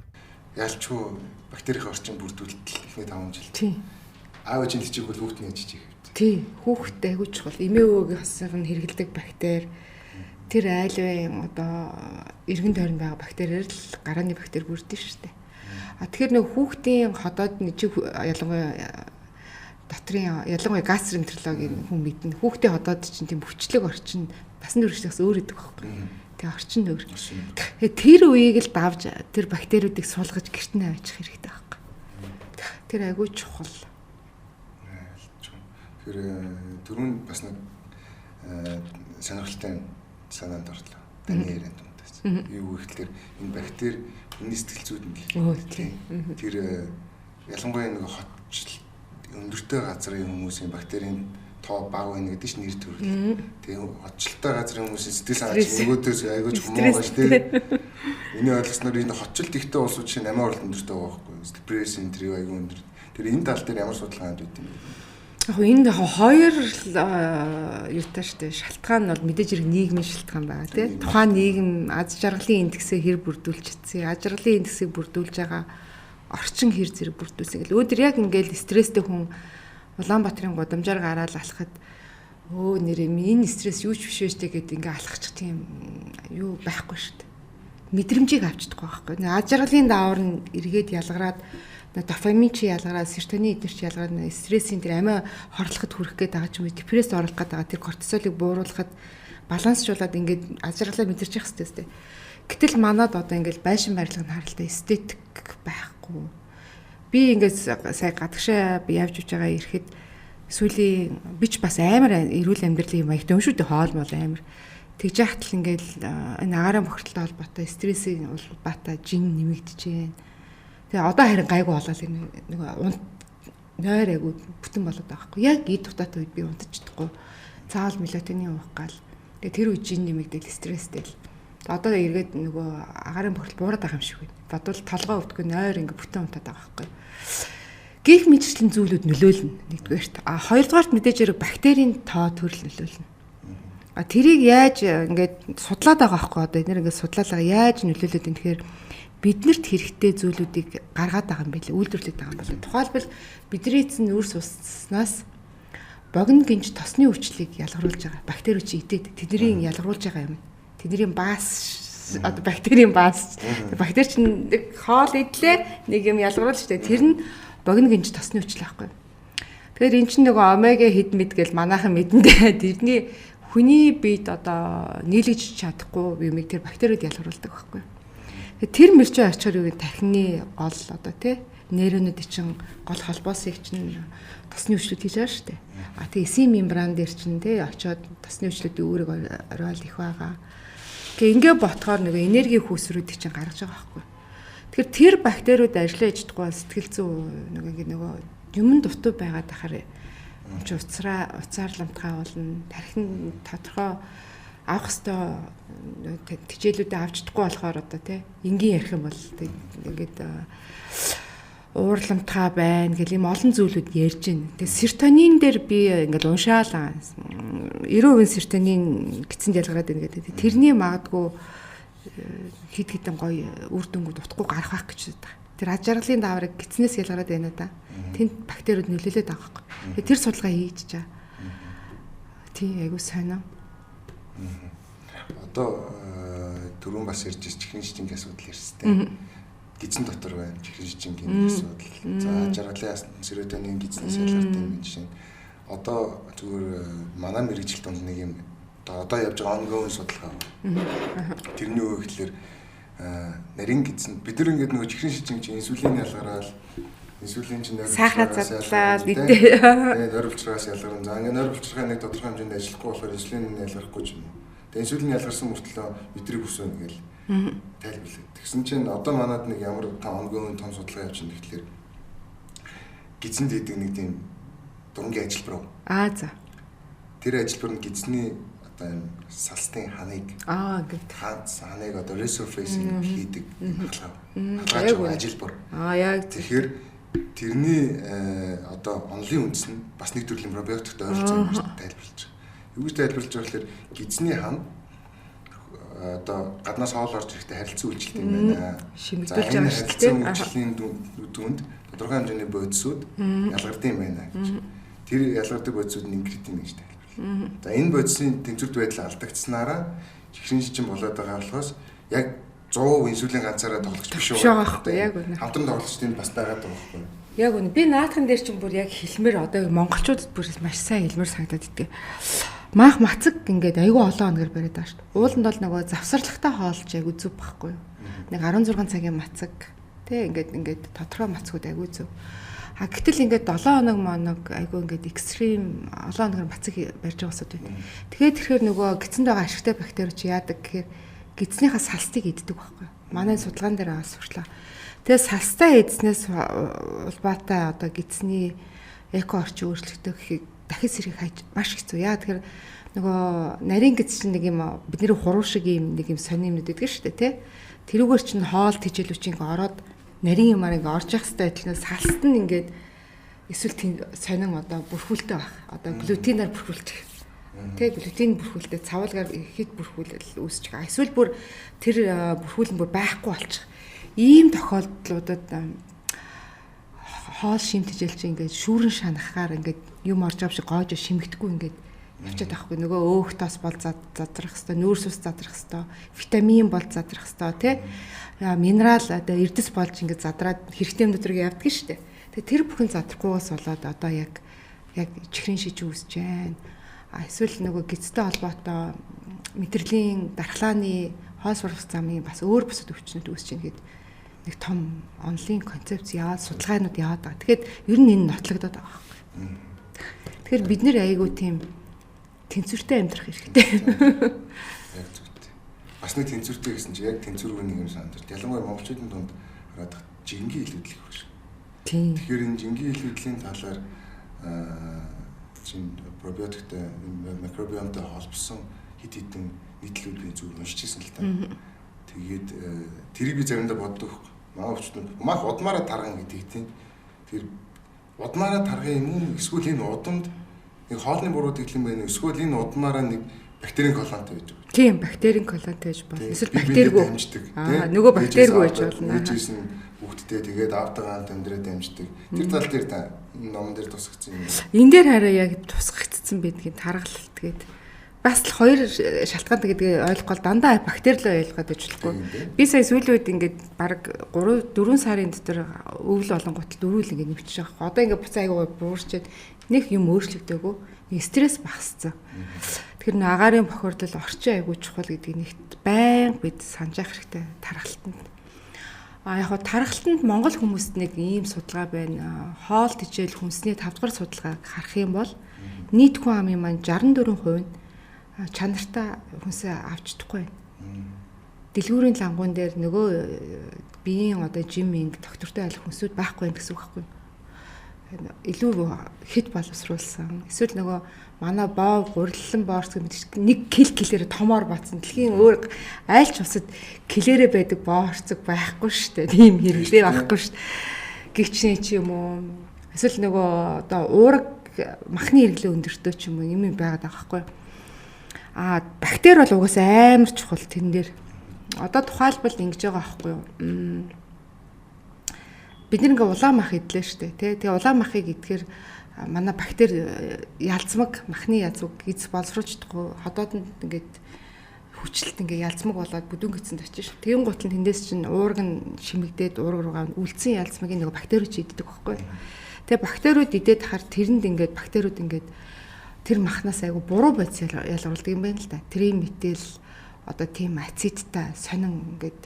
Ялчгүй бактерийн орчин бүрдүүлэлт эхний 5 жил. Тийм. Аав ээжийн хичээг бол хүүхдний ээж хийх. Тий, хүүхдтэй айгүй чухал. Эмээ өвөөгийн хосыг нь хэрэгэлдэг бактери тэр айлын одоо эргэн тойронд байгаа бактериэр л гарааны бактери бүрдэн шүү дээ. А тэгэхээр нэг хүүхдийн ходоод нэг чи ялангуяа дотрын ялангуяа гастроэнтерологийн хүн мэднэ. Хүүхдийн ходоод чинь тийм хүчлэг орчин насан туршдаас өөр идэг байхгүй. Тэгээ орчин өөр. Тэгээ тэр үеийг л давж тэр бактериудыг суулгаж гэрт нь аваачих хэрэгтэй байхгүй. Тэр айгүй чухал. Тэгэхээр түрүүн бас нэг сонирхолтой санаанд орлоо. Таны ярианд дундаас. Юу гэхээр энэ бактери хүний сэтгэл зүйд нөлөөлдөг. Тэр ялангуяа нэг хотчл өндөртэй газрын хүмүүсийн бактерийн тоо бага байна гэдэг чинь нэр төрөл. Тэгээ хотчлолтой газрын хүмүүсийн сэтгэл санаа чинь нөгөөдөөс айгүй ч муу байгаа шүү дээ. Миний ойлгосноор энэ хотчлолт ихтэй улсууд чинь амиа орлол өндөртэй байгаа байхгүй юу? Депресс энэ тэр айгүй өндөр. Тэр энэ тал дээр ямар судалгаанд байд юм бэ? Яг энэ хоёр юутай штэ шалтгаан нь бол мэдээж хэрэг нийгмийн шалтгаан байгаа тий. Тухайн нийгэм аз жаргалын индексээ хэр бүрдүүлж чадсан, аз жаргалын индексийг бүрдүүлж байгаа орчин хэр зэрэг бүрдүүлсэн гэл. Өөдөр яг ингээл стресстэй хүн Улаанбаатарын гудамжаар гараад алхахад өө нэрээ энэ стресс юу ч биш вэ штэ гэд ингээ алхачих тийм юу байхгүй штэ. Мэдрэмжийг авч чадахгүй байхгүй. Аз жаргалын даавар нь эргээд ялгараад дофамин чи ялгараад серотонин эднэр чи ялгараад стрессийн тэр амиа хорлоход хүрэх гээд байгаа ч юм уу депресс оруулах гээд байгаа тэр кортизолыг бууруулахад балансжуулаад ингээд аз жаргалаа мэдэрч явах хэрэгтэй сте. Гэтэл манад одоо ингээд байшин барилга нь харалтай эстетик байхгүй. Би ингээд сая гадагшаа би явж явж байгаа ирэхэд сүүлийн би ч бас амар эрүүл амьдралын маягтай юм шүү дээ хоол мол амар. Тэгж яхад л ингээд энэ агаарын бохирдолтой холбоотой стрессийн улбаатай жин нэмэгдэж байна. Тэгээ одоо харин гайгүй болоод энэ нөгөө унт нойр айгу бүтэн болоод байгаа байхгүй. Яг эд дутаатай үед би унтаж чадахгүй. Заавал мелатонин уух гал. Тэгээ тэр үед жин нэмэгдэл стресстэй л. Одоо эргээд нөгөө агаарын бохирдол буураад байгаа юм шиг байна. Бодвол толгой өвдгөө нойр ингээ бүтэн унтаад байгаа байхгүй. Гэх мэтчлэн зүйлүүд нөлөөлнө нэгдүгээрт. А хоёрдугаарт мэдээж хэрэг бактерийн тоо төрөл нөлөөлнө. А тэрийг яаж ингээд судлаад байгаа байхгүй одоо эднэр ингээд судлаад байгаа яаж нөлөөлөд юм тэгэхээр биднэрт хэрэгтэй зүйлүүдийг гаргаад байгаа юм билээ, үйлдвэрлээд байгаа юм байна. Тухайлбал бидний эцэн нүүрс усснаас богино гинж тосны хүчлийг ялгаруулж байгаа. Бактери чи идээд тэднийг ялгаруулж байгаа юм. Тэдний баас одоо бактерийн баас бактери чинь нэг хоол идлээ нэг юм ялгаруулж штэ. Тэр нь богино гинж тосны хүчил байхгүй. Тэгэхээр эн чинь нөгөө омега хэд мэд гэл манайхан мэдэндээ тэрний хүний биед одоо нийлэгж чадахгүй юмыг тэр бактериуд ялгаруулдаг байхгүй. Тэр мөрчөө очихоор юу гэх тархины гол одоо тий нейронууд чинь гол холбоосыг чинь тосны хүчлүүд хийж байгаа шүү дээ. А тий эсийн мембран дээр чинь тий очиод тосны хүчлүүдийн үүрэг рол их байгаа. Тэгээ ингээ ботхоор нөгөө энерги хүүсрүүдийг чинь гаргаж байгаа байхгүй. Тэгэхээр тэр бактериуд ажиллаж чадахгүй бол сэтгэл зүй нөгөө ингээ нөгөө юмд дутуу байгаад ахаар юм чи уцраа уцаарламтгай болно. Тархин тодорхой авах ёстой хичээлүүдээ авч чадахгүй болохоор одоо тий энгийн ярих юм бол ингээд уурламтгай байна гэл ийм олон зүйлүүд ярьж байна. Тэгээ серотонин дээр би ингээд уншаалаа. 90% серотонин гидсэнд ялгараад байна гэдэг. Тэрний магадгүй хэд хэдэн гоё үр дүнгууд утгагүй гарах байх гэж байна. Тэр аж аргалын дааврыг гидснээс ялгараад байна да. Тэнд бактериуд нөлөөлөд байгаа байхгүй. Тэгээ тэр судалгаа хийж чаа. Тийм айгуу сайн аа. Одоо түрүүн бас ярьж чихрийн жижингийн асуудал ярьсан тийм. Гидсэн дотор байна чихрийн жижингийн асуудал. За жаргалын серотонин гидснээс ялгартай юм жишээ нь. Одоо зүгээр манай мэргэжил донд нэг юм одоо явж байгаа ongoing судалгаа байна. Тэрний юу гэхэлэр нарийн гидсэн бид нар ингээд нөгөө чихрийн шижинг чинь инсулин ялгараал инсулин чинь нойр сахар задлаа гэдэг. Тэгээ нойр булчирхаас ялгарна. За ингээд нойр булчирхаа нэг тодорхой хэмжээнд ажиллахгүй болохоор инсулин нь ялгарахгүй ч юм уу. Тэгээ инсулин ялгарсан мөртлөө мэдрийг өсвөн гэл тайлбарлаа. Тэгсэн чинь одоо манад нэг ямар ongoing том судалгаа явж байгаа гэхэлэр гидсэнд хийдэг нэг тийм дурангийн ажилбар. Аа за. Тэр ажилбар нь гидсний одоо юм салстын ханыг аа ингээд ханыг одоо resurfacing хийдэг хатлаа. Хатлаач ажилбар. Аа яг тэгэхээр тэрний одоо онлын үндэс нь бас нэг төрлийн пробиотиктэй ойролцоо юм гэж тайлбарлаж байгаа. Юу гэж тайлбарлаж байгаа гэхээр гидсний хан одоо гаднаас хоол орж ирэхдээ харилцан үйлчлэлт юм байна. Шимэгдүүлж байгаа шүү дээ. Харилцан үйлчлэлийн дүнд тодорхой хэмжээний бодисууд ялгардаг юм байна гэж. Тэр ялгардаг бодисууд нь инкретин гэж тайлбарлана. За энэ бодисын тэнцвэрт байдал алдагдсанараа чихрийн жижин болоод байгаа болохоос яг 100% инсулин ганцаараа тоглогч биш байгаа байхгүй яг үнэ. Хамтран тоглогчдын бас байгаад байгаа байхгүй. Яг үнэ. Би наадхан дээр чинь бүр яг хэлмээр одоо монголчуудад бүр маш сайн хэлмээр санагдаад идэг. Маах мацаг ингээд айгүй олон хоногор бариад байгаа шүү дээ. Ууланд бол нөгөө завсарлагатай хоолж айгүй зүв байхгүй юу. Нэг 16 цагийн мацаг тий ингээд тодорхой мацгууд айгүй зүв. А гэтэл ингээд 7 хоног моног айгүй ингээд экстрим олон хоногор мацаг барьж байгаа усуд байна. Тэгээд тэгэхээр нөгөө гидсэнд байгаа ашигтай бактери чи яадаг гэхээр гидснийхаа салстыг иддэг байхгүй юу. Манай судалгаан дээр аваад сурчлаа. Тэгээд салстаа идснээс улбаатай одоо гидсний эко орчин өөрчлөгдөх гэхийг дахин сэргийг хайж маш хэцүү. Яа тэгэхээр нөгөө нарийн гидс чинь нэг юм бидний хуруу шиг юм нэг юм сонин юмнууд байдаг шүү дээ, тий. Тэрүүгээр чинь хоол тэжээлүүч ингээ ороод нарийн юмар ингээ орж явах хэрэгтэй адилхан салст нь ингээд Эсвэл тийм сонин одоо бүрхүүлтэй байх. Одоо глютенаар бүрхүүлчих. Тэ глютен бүрхүүлтэй цавуулгаар хэд бүрхүүлэл үүсчих. Эсвэл бүр тэр бүрхүүл нь бүр байхгүй болчих. Ийм тохиолдлуудад хоол шимтжэл чи ингээд шүүрэн шанахаар ингээд юм орж байгаа шиг гоож шимэгдэхгүй ингээд явчихад байхгүй. Нөгөө өөх тос бол задрах хэвээр, нүүрс ус задрах хэвээр, витамин бол задрах хэвээр, тий минерал одоо эрдэс болж ингээд задраад хэрэгтэй юм дотор явдаг шүү дээ. Тэгээ тэр бүхэн задрахгүйгээс болоод одоо яг чихрийн шиж үүсэж байна. Эсвэл нөгөө гидстэй холбоотой мэдрэлийн дархлааны хоол сурах замын бас өөр бусад өвчнүүд үүсэж байна гэд нэг том онлайн концепц яваад судалгаанууд яваад байгаа. Тэгэхээр ер нь энэ нотлогдоод байгаа байхгүй. Тэгэхээр бид нэр айгүй тийм тэнцвэртэй амьдрах хэрэгтэй. Яг зүйтэй. Бас нэг тэнцвэртэй гэсэн чинь яг тэнцвэргүй нэг юм санаад. Ялангуяа монголчуудын дунд хараад жингийн илүүдэл их байна. Тийм. Тэгэхээр энэ жингийн илүүдлийн талаар чинь пробиотиктэй микробиомтой холбосон хэд хэдэн нийтлүүд би зүгээр уншиж ирсэн л та. Тэгээд тэрийг би заримдаа боддог. Манай өвчтөнд мах удмаараа тарган гэдэг тийм. Тэр удмаараа тарган юм уу эсвэл энэ удамд нэг хоолны буруу тэглэн байна уу эсвэл энэ удмаараа нэг бактерийн колонтой байж байгаа. Тийм, бактерийн колонтой байж болно. Эсвэл бактеригүй дамждаг. Нөгөө бактеригүй байж болно. Ээжээс нь хүүхдтэй тэгээд аавтайгаа хамт амьдраад дамждаг. Тэр тал дээр та номон дээр тусгагдсан юм. Энэ дээр хараа яг тусгагдсан байдгийг таргалалт гээд бас л хоёр шалтгаантай гэдгийг ойлгохгүй дандаа бактериал ойлгоод байж болохгүй. Би сая сүүлийн үед ингээд баг 3 4 сарын дотор өвөл болонгот дөрүүл ингээд нэвчж байгаа. Одоо ингээд буцаа айгүй буурчээд нэг юм өөрчлөгдөөгүй. Нэг стресс багассан. Тэгэхээр нэг агаарын бохирдол орчин айгүй чухал гэдгийг нэгт байнга бид санаж явах хэрэгтэй тархалтанд. А яг хоо тархалтанд Монгол хүмүүст нэг ийм судалгаа байна. Хоол тэжээл хүнсний 5 дугаар судалгааг харах юм бол нийт хүн амын маань 64% нь чанартай хүнсээ авч чадахгүй байна. Дэлгүүрийн лангуун дээр нөгөө биеийн одоо жим инг доктортой айлах хүнсүүд байхгүй байх гэсэн үг байхгүй юу? Илүү хэд боловсруулсан. Эсвэл нөгөө манай боо гуриллан боорц гэдэг нэг кил килээр томоор бацсан. Дэлхийн өөр айл ч усад килээрээ байдаг боорцог байхгүй шүү дээ. Тийм хэрэглээ байхгүй шүү дээ. Гिचнэ чи юм уу? Эсвэл нөгөө одоо уураг махны хэрэглээ өндөртөө ч юм уу юм байгаад байгаа байхгүй юу? А бактери бол угаасаа амар чухал тэрэн дээр. Одоо тухайлбал ингэж байгаа байхгүй юу? Бид нэг ингээ улаан мах идлээ штэ тий. Тэгээ улаан махыг идэхээр манай бактери ялцмаг, махны язваг эз боловсруулж чадахгүй ходоодонд ингээд хүчлэлт ингээ ялцмаг болоод бүдүүн гидсэнд очиж ш. Тэгэн гутал тэндээс чинь уураг нь шимэгдээд уураг руугаа үлдсэн ялцмагийг нөгөө бактериуд иддэг байхгүй юу? Тэгээ бактериуд идээд хахаар тэрэнд ингээд бактериуд ингээд тэр махнаас айгу буруу бодис ялгаруулдаг юм байна л да. Тэрийн мэтэл одоо тийм ацидтай сонин ингээд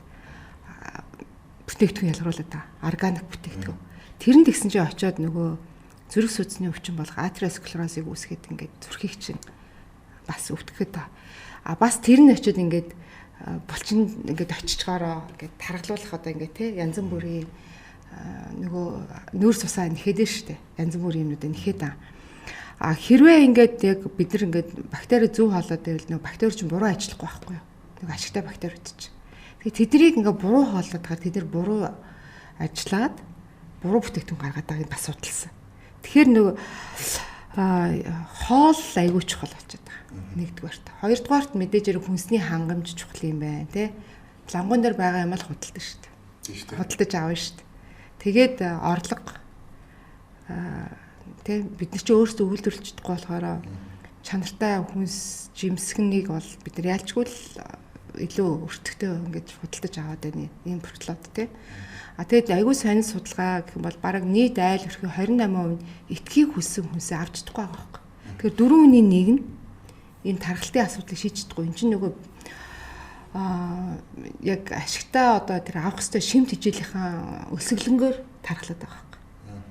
бүтээгдэхүүн ялгаруулад та. Органик бүтээгдэхүүн. Тэрэнд гисэн чинь очиод нөгөө зүрх судасны өвчин болох атеросклерозыг үүсгээд ингээд зүрхийг чинь бас өвтгөхөд та. А бас тэр нь очиод ингээд булчин ингээд очичгоороо ингээд таргалуулах одоо ингээд те янз бүрийн нөгөө нүүрс усаа нэхэд штэ. Янз бүрийн юмнууд нэхэд аа. А хэрвээ ингээд яг бид нар ингээд бактери зөв хоолоод байвал нөгөө бактери чинь буруу ажиллахгүй байхгүй юу? Нөгөө ашигтай бактериуд чинь. Тэгэхээр тэднийг ингээд буруу хооллоод хахаар тэд нар буруу ажиллаад буруу бүтээгдэхүүн гаргаад байгааг бас судалсан. Тэгэхээр нөгөө хоол айгүй чухал болчиход байгаа. Нэгдүгээрт. Хоёрдугаарт мэдээж хэрэг хүнсний хангамж чухал юм байна, тий? Лангуун дээр байгаа юм л худалдаж шүү дээ. Худалдаж авна шүү дээ. Тэгээд орлого тэ бид нар чи өөрсдөө үйлдвэрлэж чадахгүй болохоор чанартай хүнс жимсгнийг бол бид нар ялчгүй л илүү өртөгтэй ингэж худалдаж аваад байна ийм протлоод тэ. А тэгээд айгүй сонин судалгаа гэх юм бол бараг нийт айл өрхийн 28% нь этхийг хүссэн хүнсээ авч чадахгүй байгаа байхгүй. Тэгэхээр 4 хүний нэг нь энэ тархалтын асуудлыг шийдэж чадахгүй. Энд чинь нөгөө яг ашигтай одоо тэр авах ёстой шим тэжээлийнхаа өсөглөнгөөр тархлаад байгаа байхгүй.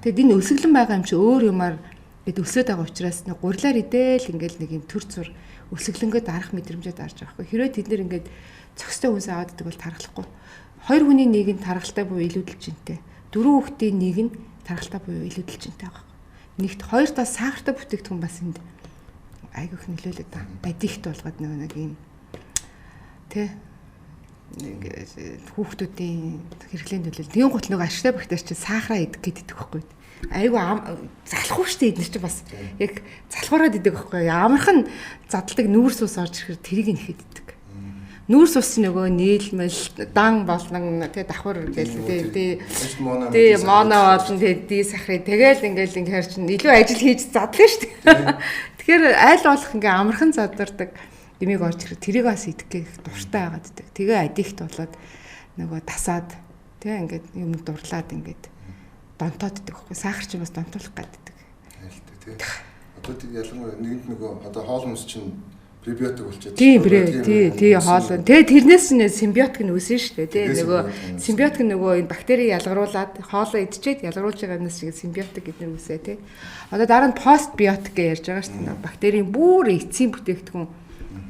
Тэгэд энэ өсөглөн байгаа юм чи өөр юмар бид өсөд байгаа учраас нэг гурлаар идээл ингээл нэг юм төр цур өсөглөнгөө дарах мэдрэмжээ дарж байгаа байхгүй. Хэрвээ тэд нэр ингээд цогцтой хүнс аваад идэг бол тархлахгүй. 2 хүний нэг нь тархалтай буюу илүүдэлжинтэй. 4 хүүхдийн нэг нь тархалтай буюу илүүдэлжинтэй байгаа байхгүй. Нэгт хоёр тал сахартай бүтээгдэхүүн бас энд айгүйх нөлөөлөд байгаа. Адикт болгоод нэг юм тэ Хүүхдүүдийн хэрэглээний төлөө. Тэгэн гут нөгөө ашигтай бактери чинь сахараа идэх гээд идэх байхгүй. Айгу залхуу штэ эднэр чинь бас яг залхуураад идэг байхгүй. Амархан задалдаг нүүрс ус орж ирэхээр тэрийг нэхэд идэг. Нүүрс ус нөгөө нийлмэл дан болон тэ давхар гэл тэ тэ моно болон тэ ди сахарыг тэгэл ингээл ингээр чинь илүү ажил хийж задлаа штэ. Тэгэхээр аль болох ингээ амархан задардаг имийг орж ирэх тэрийг бас идэх гэх дуртай байгаад идэг. Тэгээ адикт болоод нөгөө тасаад тэ ингээд юм дурлаад ингээд донтоод идэг байхгүй. Сахар чинь бас донтуулах гэдэг. Айлтай тий. Одоо тэг ялангуяа нэгэнт нөгөө одоо хоол хүнс чинь пребиотик болчиход. Тийм тий тий хоол. Тэгээ тэрнээс нь симбиотик нь үүснэ шүү дээ тий. Нөгөө симбиотик нөгөө энэ бактери ялгаруулад хоолоо идчихэд ялгаруулж байгаа юмнаас шиг симбиотик гэднэр үүсээ тий. Одоо дараа нь постбиотик гэж ярьж байгаа шүү дээ. Бактерийн бүр эцсийн бүтээгдэхүүн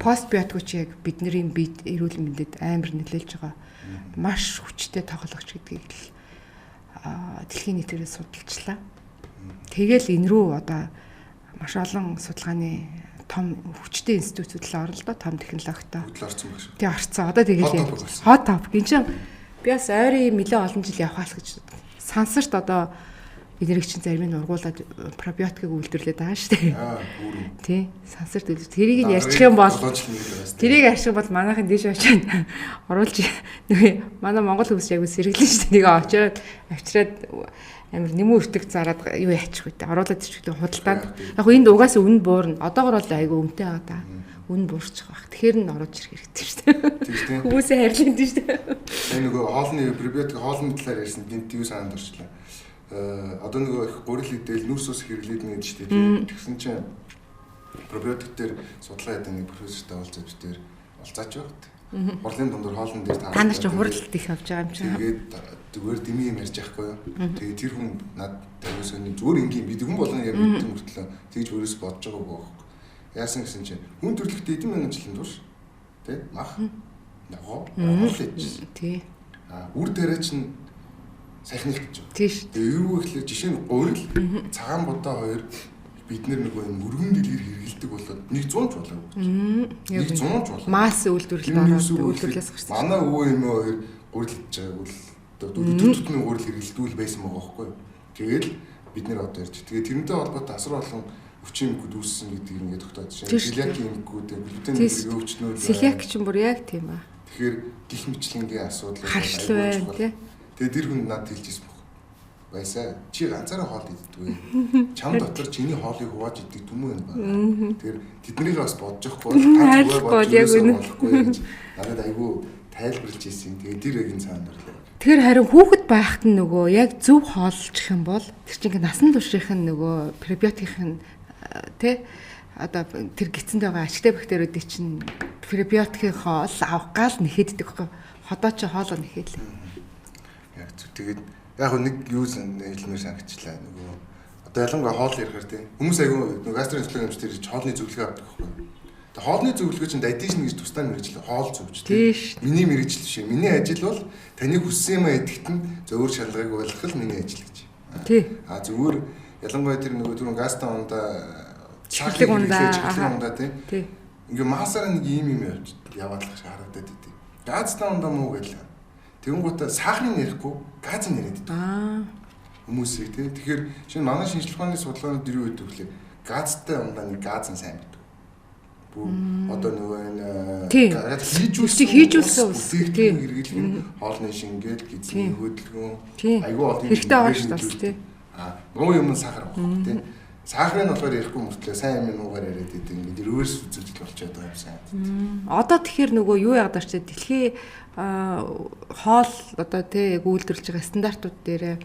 постбиотик чи яг бидний биед эрүүл мэндэд амар нөлөөлж байгаа маш хүчтэй тоглогч гэдгийг л дэлхийн нийтээрээ судалчлаа. Тэгэл энэ рүү одоо маш олон судалгааны том хүчтэй институтүүд л орно л доо том технологитой. Хөдөл орсон байх шүү. Тий орцсон. Одоо тэгэл хот топ. Гин чин би бас ойрын нэлээд олон жил явах л гэж сансарт одоо эднэрийг чинь зарим нь ургуулад пробиотикийг үйлдвэрлээд байгаа шүү дээ. Тий. Сансарт үйлдвэр. Тэрийг нь ярьчих юм бол тэрийг ярьчих бол манайхын дээш очиад оруулж нөгөө манай монгол хүмүүс яг сэргэлэн шүү дээ. Нэг очиад авчираад амар нэмүү өртөг зараад юу яачих вэ? Оруулаад ирчихлээ худалдаанд. Яг энд угаасаа үн буурна. Одоогор бол айгүй өмтэй байгаа да. Үн буурчих байх. Тэгэхээр нь оруулж ирэх хэрэгтэй шүү дээ. Хүмүүсээ хайрлах юм шүү дээ. Тэгээ нөгөө хоолны пребиотик хоолны талаар ярьсан гинт юу санаанд орчлаа. Одоо нөгөө их гурил идэл нүрс ус хэрэглээд нэг шүү дээ. Тэгсэн чинь пробиотик дээр судалгаа хийдэг нэг профессортай уулзаж би тэр уулзаач багт. Хурлын дундуур хоолн дээр та нар чинь хуралд их авч байгаа юм чинь. Тэгээд зүгээр дими юм ярьж байхгүй юу. Тэгээд тэр хүн над тавиу сони зүгээр энгийн бид хүн болгоно яг мэддэг мөртлөө тэгж өөрөөс бодож байгаа байхгүй. Яасан гэсэн чинь хүн төрөлхтөө эдэн мянган жилийн турш тий мах ногоо хоол идчихсэн. Тий. А үр дээрээ чинь сайхных гэж. Тий. Тэгээ юу гэхлээр жишээ нь гурил, цагаан будаа хоёр бид нөгөө юм өргөн дэлгэр хэрэгэлдэг болоод 100 ч болоогүй. 100 ч болоо. Масс үйлдвэрлэлд ороод үйлдвэрлэлээс гарсан. Манай өвөө эмээ хоёр гурил идэж байгааг бол өдөр тутмын гурил хэрэгэлдүүл байсан байгаа байхгүй юу. Тэгэл бид нэр одоо ярьж. Тэгээ тэрнтэй холбоотой асар олон өвчин эмгүүд үүссэн гэдгийг ингээд тогтоож байна. Селиакийн эмгүүд, глютен өвчнүүд. Селиак чинь бүр яг тийм ба. Тэгэхээр гих мэтлэнгийн асуудал айгүй чухал. Тэгээ тэр хүн надад хэлж ирсэн баг. Байсаа чи ганцаараа хоол иддэггүй. Чам дотор чиний хоолыг хувааж иддэг түмэн байна. Тэгэхээр тэднийг бас бодож явахгүй та зүгээр бодож яг үнэ болохгүй гэж надад айгүй тайлбарлаж ирсэн. Тэгээ тэр яг энэ цаанд орлоо. Тэгэхээр харин хүүхэд байхад нь нөгөө яг зөв хооллох юм бол тэр чинь ингээ насан туршийнх нь нөгөө пребиотикийн тэ одоо тэр гидсэнд байгаа ашигтай бактериудыг чинь пребиотикийн хоол авах гал нэхэддэг байхгүй. Ходоо чи хоолоо нэхэлээ. Яг зүг тэгээд яг нэг юу хэлмээр санагчлаа нөгөө одоо ялангуяа хоол ярихаар тийм хүмүүс айгүй нөгөө гастроэнтерологи эмч тэр хоолны зөвлөгөө авдаг байхгүй. Тэгээ хоолны зөвлөгөө чинь dietitian гэж тусдаа мэргэжил хоол зөвч тийм. Миний мэргэжил биш. Миний ажил бол таны хүссэн юм идэхэд нь зөвөр шалгыг ойлгох л миний ажил гэж. Тий. А зөвөр ялангуяа тэр нөгөө түрүүн гастро ундаа чихэрлэг ундаа тийм. Ингээ масаараа нэг ийм юм явж яваад л харагдаад идэв. Газтай ундаа муу гэлээ. Тэгэнгүүтээ сахарыг ярихгүй газыг яриад идэв. Хүмүүсийг тий. Тэгэхээр шинэ манай шинжлэх ухааны судалгаанууд юу гэдэг вэ? Газтай ундаа нэг газ нь сайн байдаг. Бүр одоо нөгөө энэ газ хийжүүлсэн ус тий хэрэглэх нь хоолны шингээл, гидсний хөдөлгөөн айгүй олон хэрэгтэй байгаа шүү дээ тий. А муу юм нь сахар байхгүй тий. Сахарын болохоор ярихгүй мөртлөө сайн юм нуугаар яриад идэв. Ингээд реверс үзүүлэлт болчиход байгаа юм сайн. Одоо тэгэхээр нөгөө юу яагаад ч дэлхийн хоол одоо тий яг үйлдвэрлэж байгаа стандартууд дээр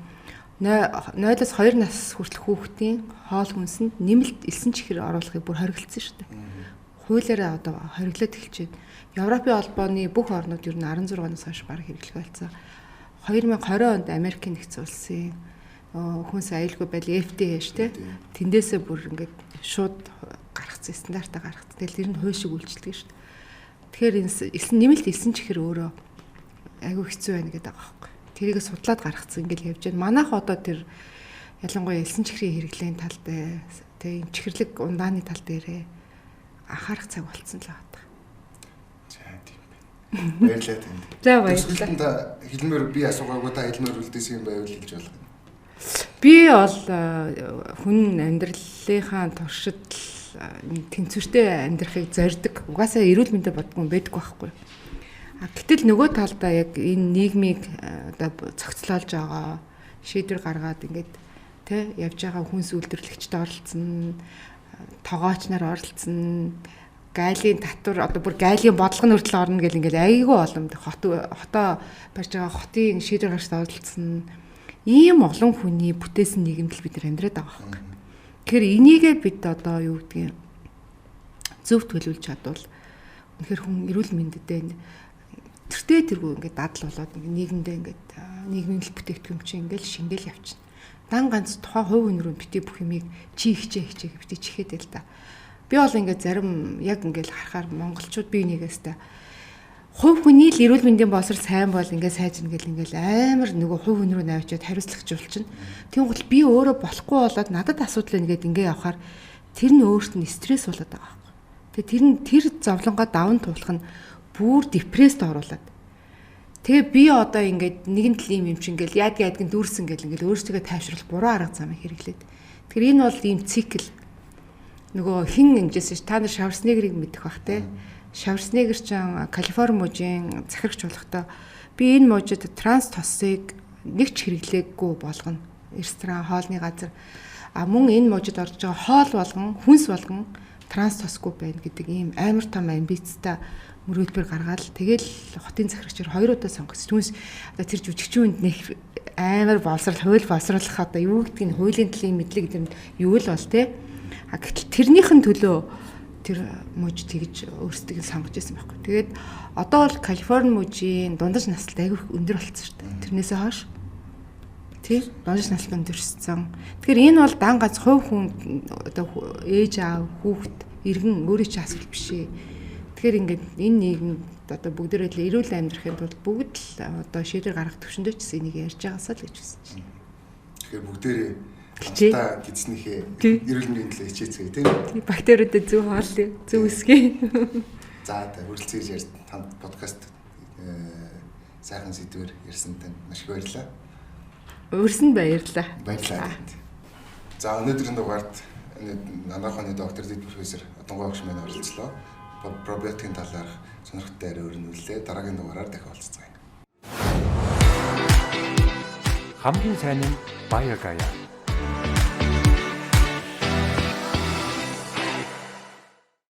0-оос 2 нас хүртэлх хүүхдийн хоол хүнсэнд нэмэлт элсэн чихэр оруулахыг бүр хориглосон шүү дээ. Хуулиараа одоо хориглоод эхэлж байна. Европын холбооны бүх орнууд ер нь 16 оноос хойш баг хэрэглэх болсон. 2020 онд Америкийн нэгдсэн улсын хүнс аюулгүй байдал FDA шүү дээ. Тэндээсээ бүр ингээд шууд гаргацсан стандартаа гаргацсан. Тэгэл тэр нь хууль шиг үйлчлдэг шүү дээ. Тэгэхээр энэ элсэн нэмэлт элсэн чихэр өөрөө айгүй хэцүү байна гэдэг байгаа байхгүй. Тэрийг судлаад гаргацсан ингээл явж байна. Манайх одоо тэр ялангуяа элсэн чихрийн хэрэглээний тал дээр тэг энэ чихэрлэг ундааны тал дээрээ анхаарах цаг болцсон л байна. За тийм байна. Баярлалаа танд. За баярлалаа. Та хэлмээр би асуугаагүй та хэлмээр үлдээсэн юм байвал хэлж болох юм. Би бол хүн амьдралынхаа туршид тэнцвэртэй амьдрахыг зорддог. Угаасаа эрүүл мэндэ бодгүй юм байдаггүй байхгүй. А гэтэл нөгөө талдаа яг энэ нийгмийг одоо цогцлоолж байгаа, шийдвэр гаргаад ингээд тэ явж байгаа хүнс үйлдвэрлэгчд оролцсон, тогооч нар оролцсон, гайлын татвар одоо бүр гайлын бодлого нь хүртэл орно гэл ингээд айгүй олон хот хотоо барьж байгаа хотын шийдвэр гаргахад оролцсон ийм олон хүний бүтээсэн нийгэмд л бид нар амьдраад байгаа байхгүй. Тэгэхээр энийгээ бид одоо юу гэдгийг зөв төлөвлөж чадвал үнэхээр хүн эрүүл мэндэд тэртээ тэргүй ингээд дадал болоод ингээд нийгэмдээ ингээд нийгмийн л бүтээгдэхүүн чинь ингээд шингээл явчихна. Дан ганц тухайн хувь хүн рүү бити бүх юмыг чи хичээ хичээ бити чихээд л да. Би бол ингээд зарим яг ингээд харахаар монголчууд бие нэгэс та хувь хүний л эрүүл мэндийн боловсрол сайн бол ингээд сайжирна гэл ингээд амар нөгөө хувь хүн рүү навчаад хариуцлага жуулчин. Тийм гол би өөрөө болохгүй болоод надад асуудал байна гэд ингээд явахаар тэр нь өөрт нь стресс болоод байгаа байхгүй. Тэгээ тэр нь тэр зовлонгоо даван туулах нь бүр депресд оруулаад. Тэгээ би одоо ингээд нэгэн төрлийн юм чинь ингээд яад яадг нь дүүрсэн гэл ингээд өөрсдөө тайвшруулах буруу арга замыг хэрэглээд. Тэгэхээр энэ бол ийм цикл. Нөгөө хин ингэжсэн ш та нар Шварценеггерийг мэдэх бах те. Шварценеггер ч Калифорни мужийн захирагч болохдоо би энэ мужид транс тосыг нэг ч хэрэглээгүй болгоно. Ресторан, хоолны газар а мөн энэ мужид орж байгаа хоол болгон, хүнс болгон транс тосгүй байна гэдэг ийм амар том амбицтай мөрөөдмөр гаргаад тэгэл хотын захирагчаар хоёр удаа сонгогдсон. Түүнээс одоо тэр жүжигчин хүнд нэх амар боловсрал, хууль боловсруулах одоо юу гэдгийг нь хуулийн төлөлийн мэдлэг гэдэг нь юу л бол те. А гэтэл тэрнийхэн төлөө тэр мужи тэгж өөрсдийг нь сонгож ирсэн байхгүй. Тэгээд одоо бол Калифорни мужийн дундаж наслт айгүй өндөр болцсон шүү дээ. Тэрнээсээ хойш тий дундаж наслт өндөрссөн. Тэгэхээр энэ бол дан ганц хувь хүн одоо ээж аав, хүүхэд, иргэн өөрийн чинь асуудал биш ээ. Тэгэхээр ингээд энэ нийгэмд одоо бүгдээрээ л эрүүл амьдрахын тулд бүгд л одоо шийдвэр гаргах төвшөндөө ч гэсэн энийг ярьж байгаасаа л гэж үзсэн чинь. Тэгэхээр бүгдээрээ хамтдаа гидснийхээ эрүүл мэндийн төлөө хичээцгээе тийм үү? Бактериудад зөв хоол, зөв үсгээ. За та үргэлжлэж ярьж танд подкаст сайхан сэдвэр ярьсан танд маш их баярлалаа. Урьсан баярлалаа. Баярлалаа. За өнөөдрийн дугаард анагаах ухааны доктор дэд профессор Одонгой багш маань оролцлоо. Пробиотикийн талаарх сонирхолтой яриа өрнүүллээ. Дараагийн дугаараар дахин уулзцгаая. Хамгийн сайн нь Баягая.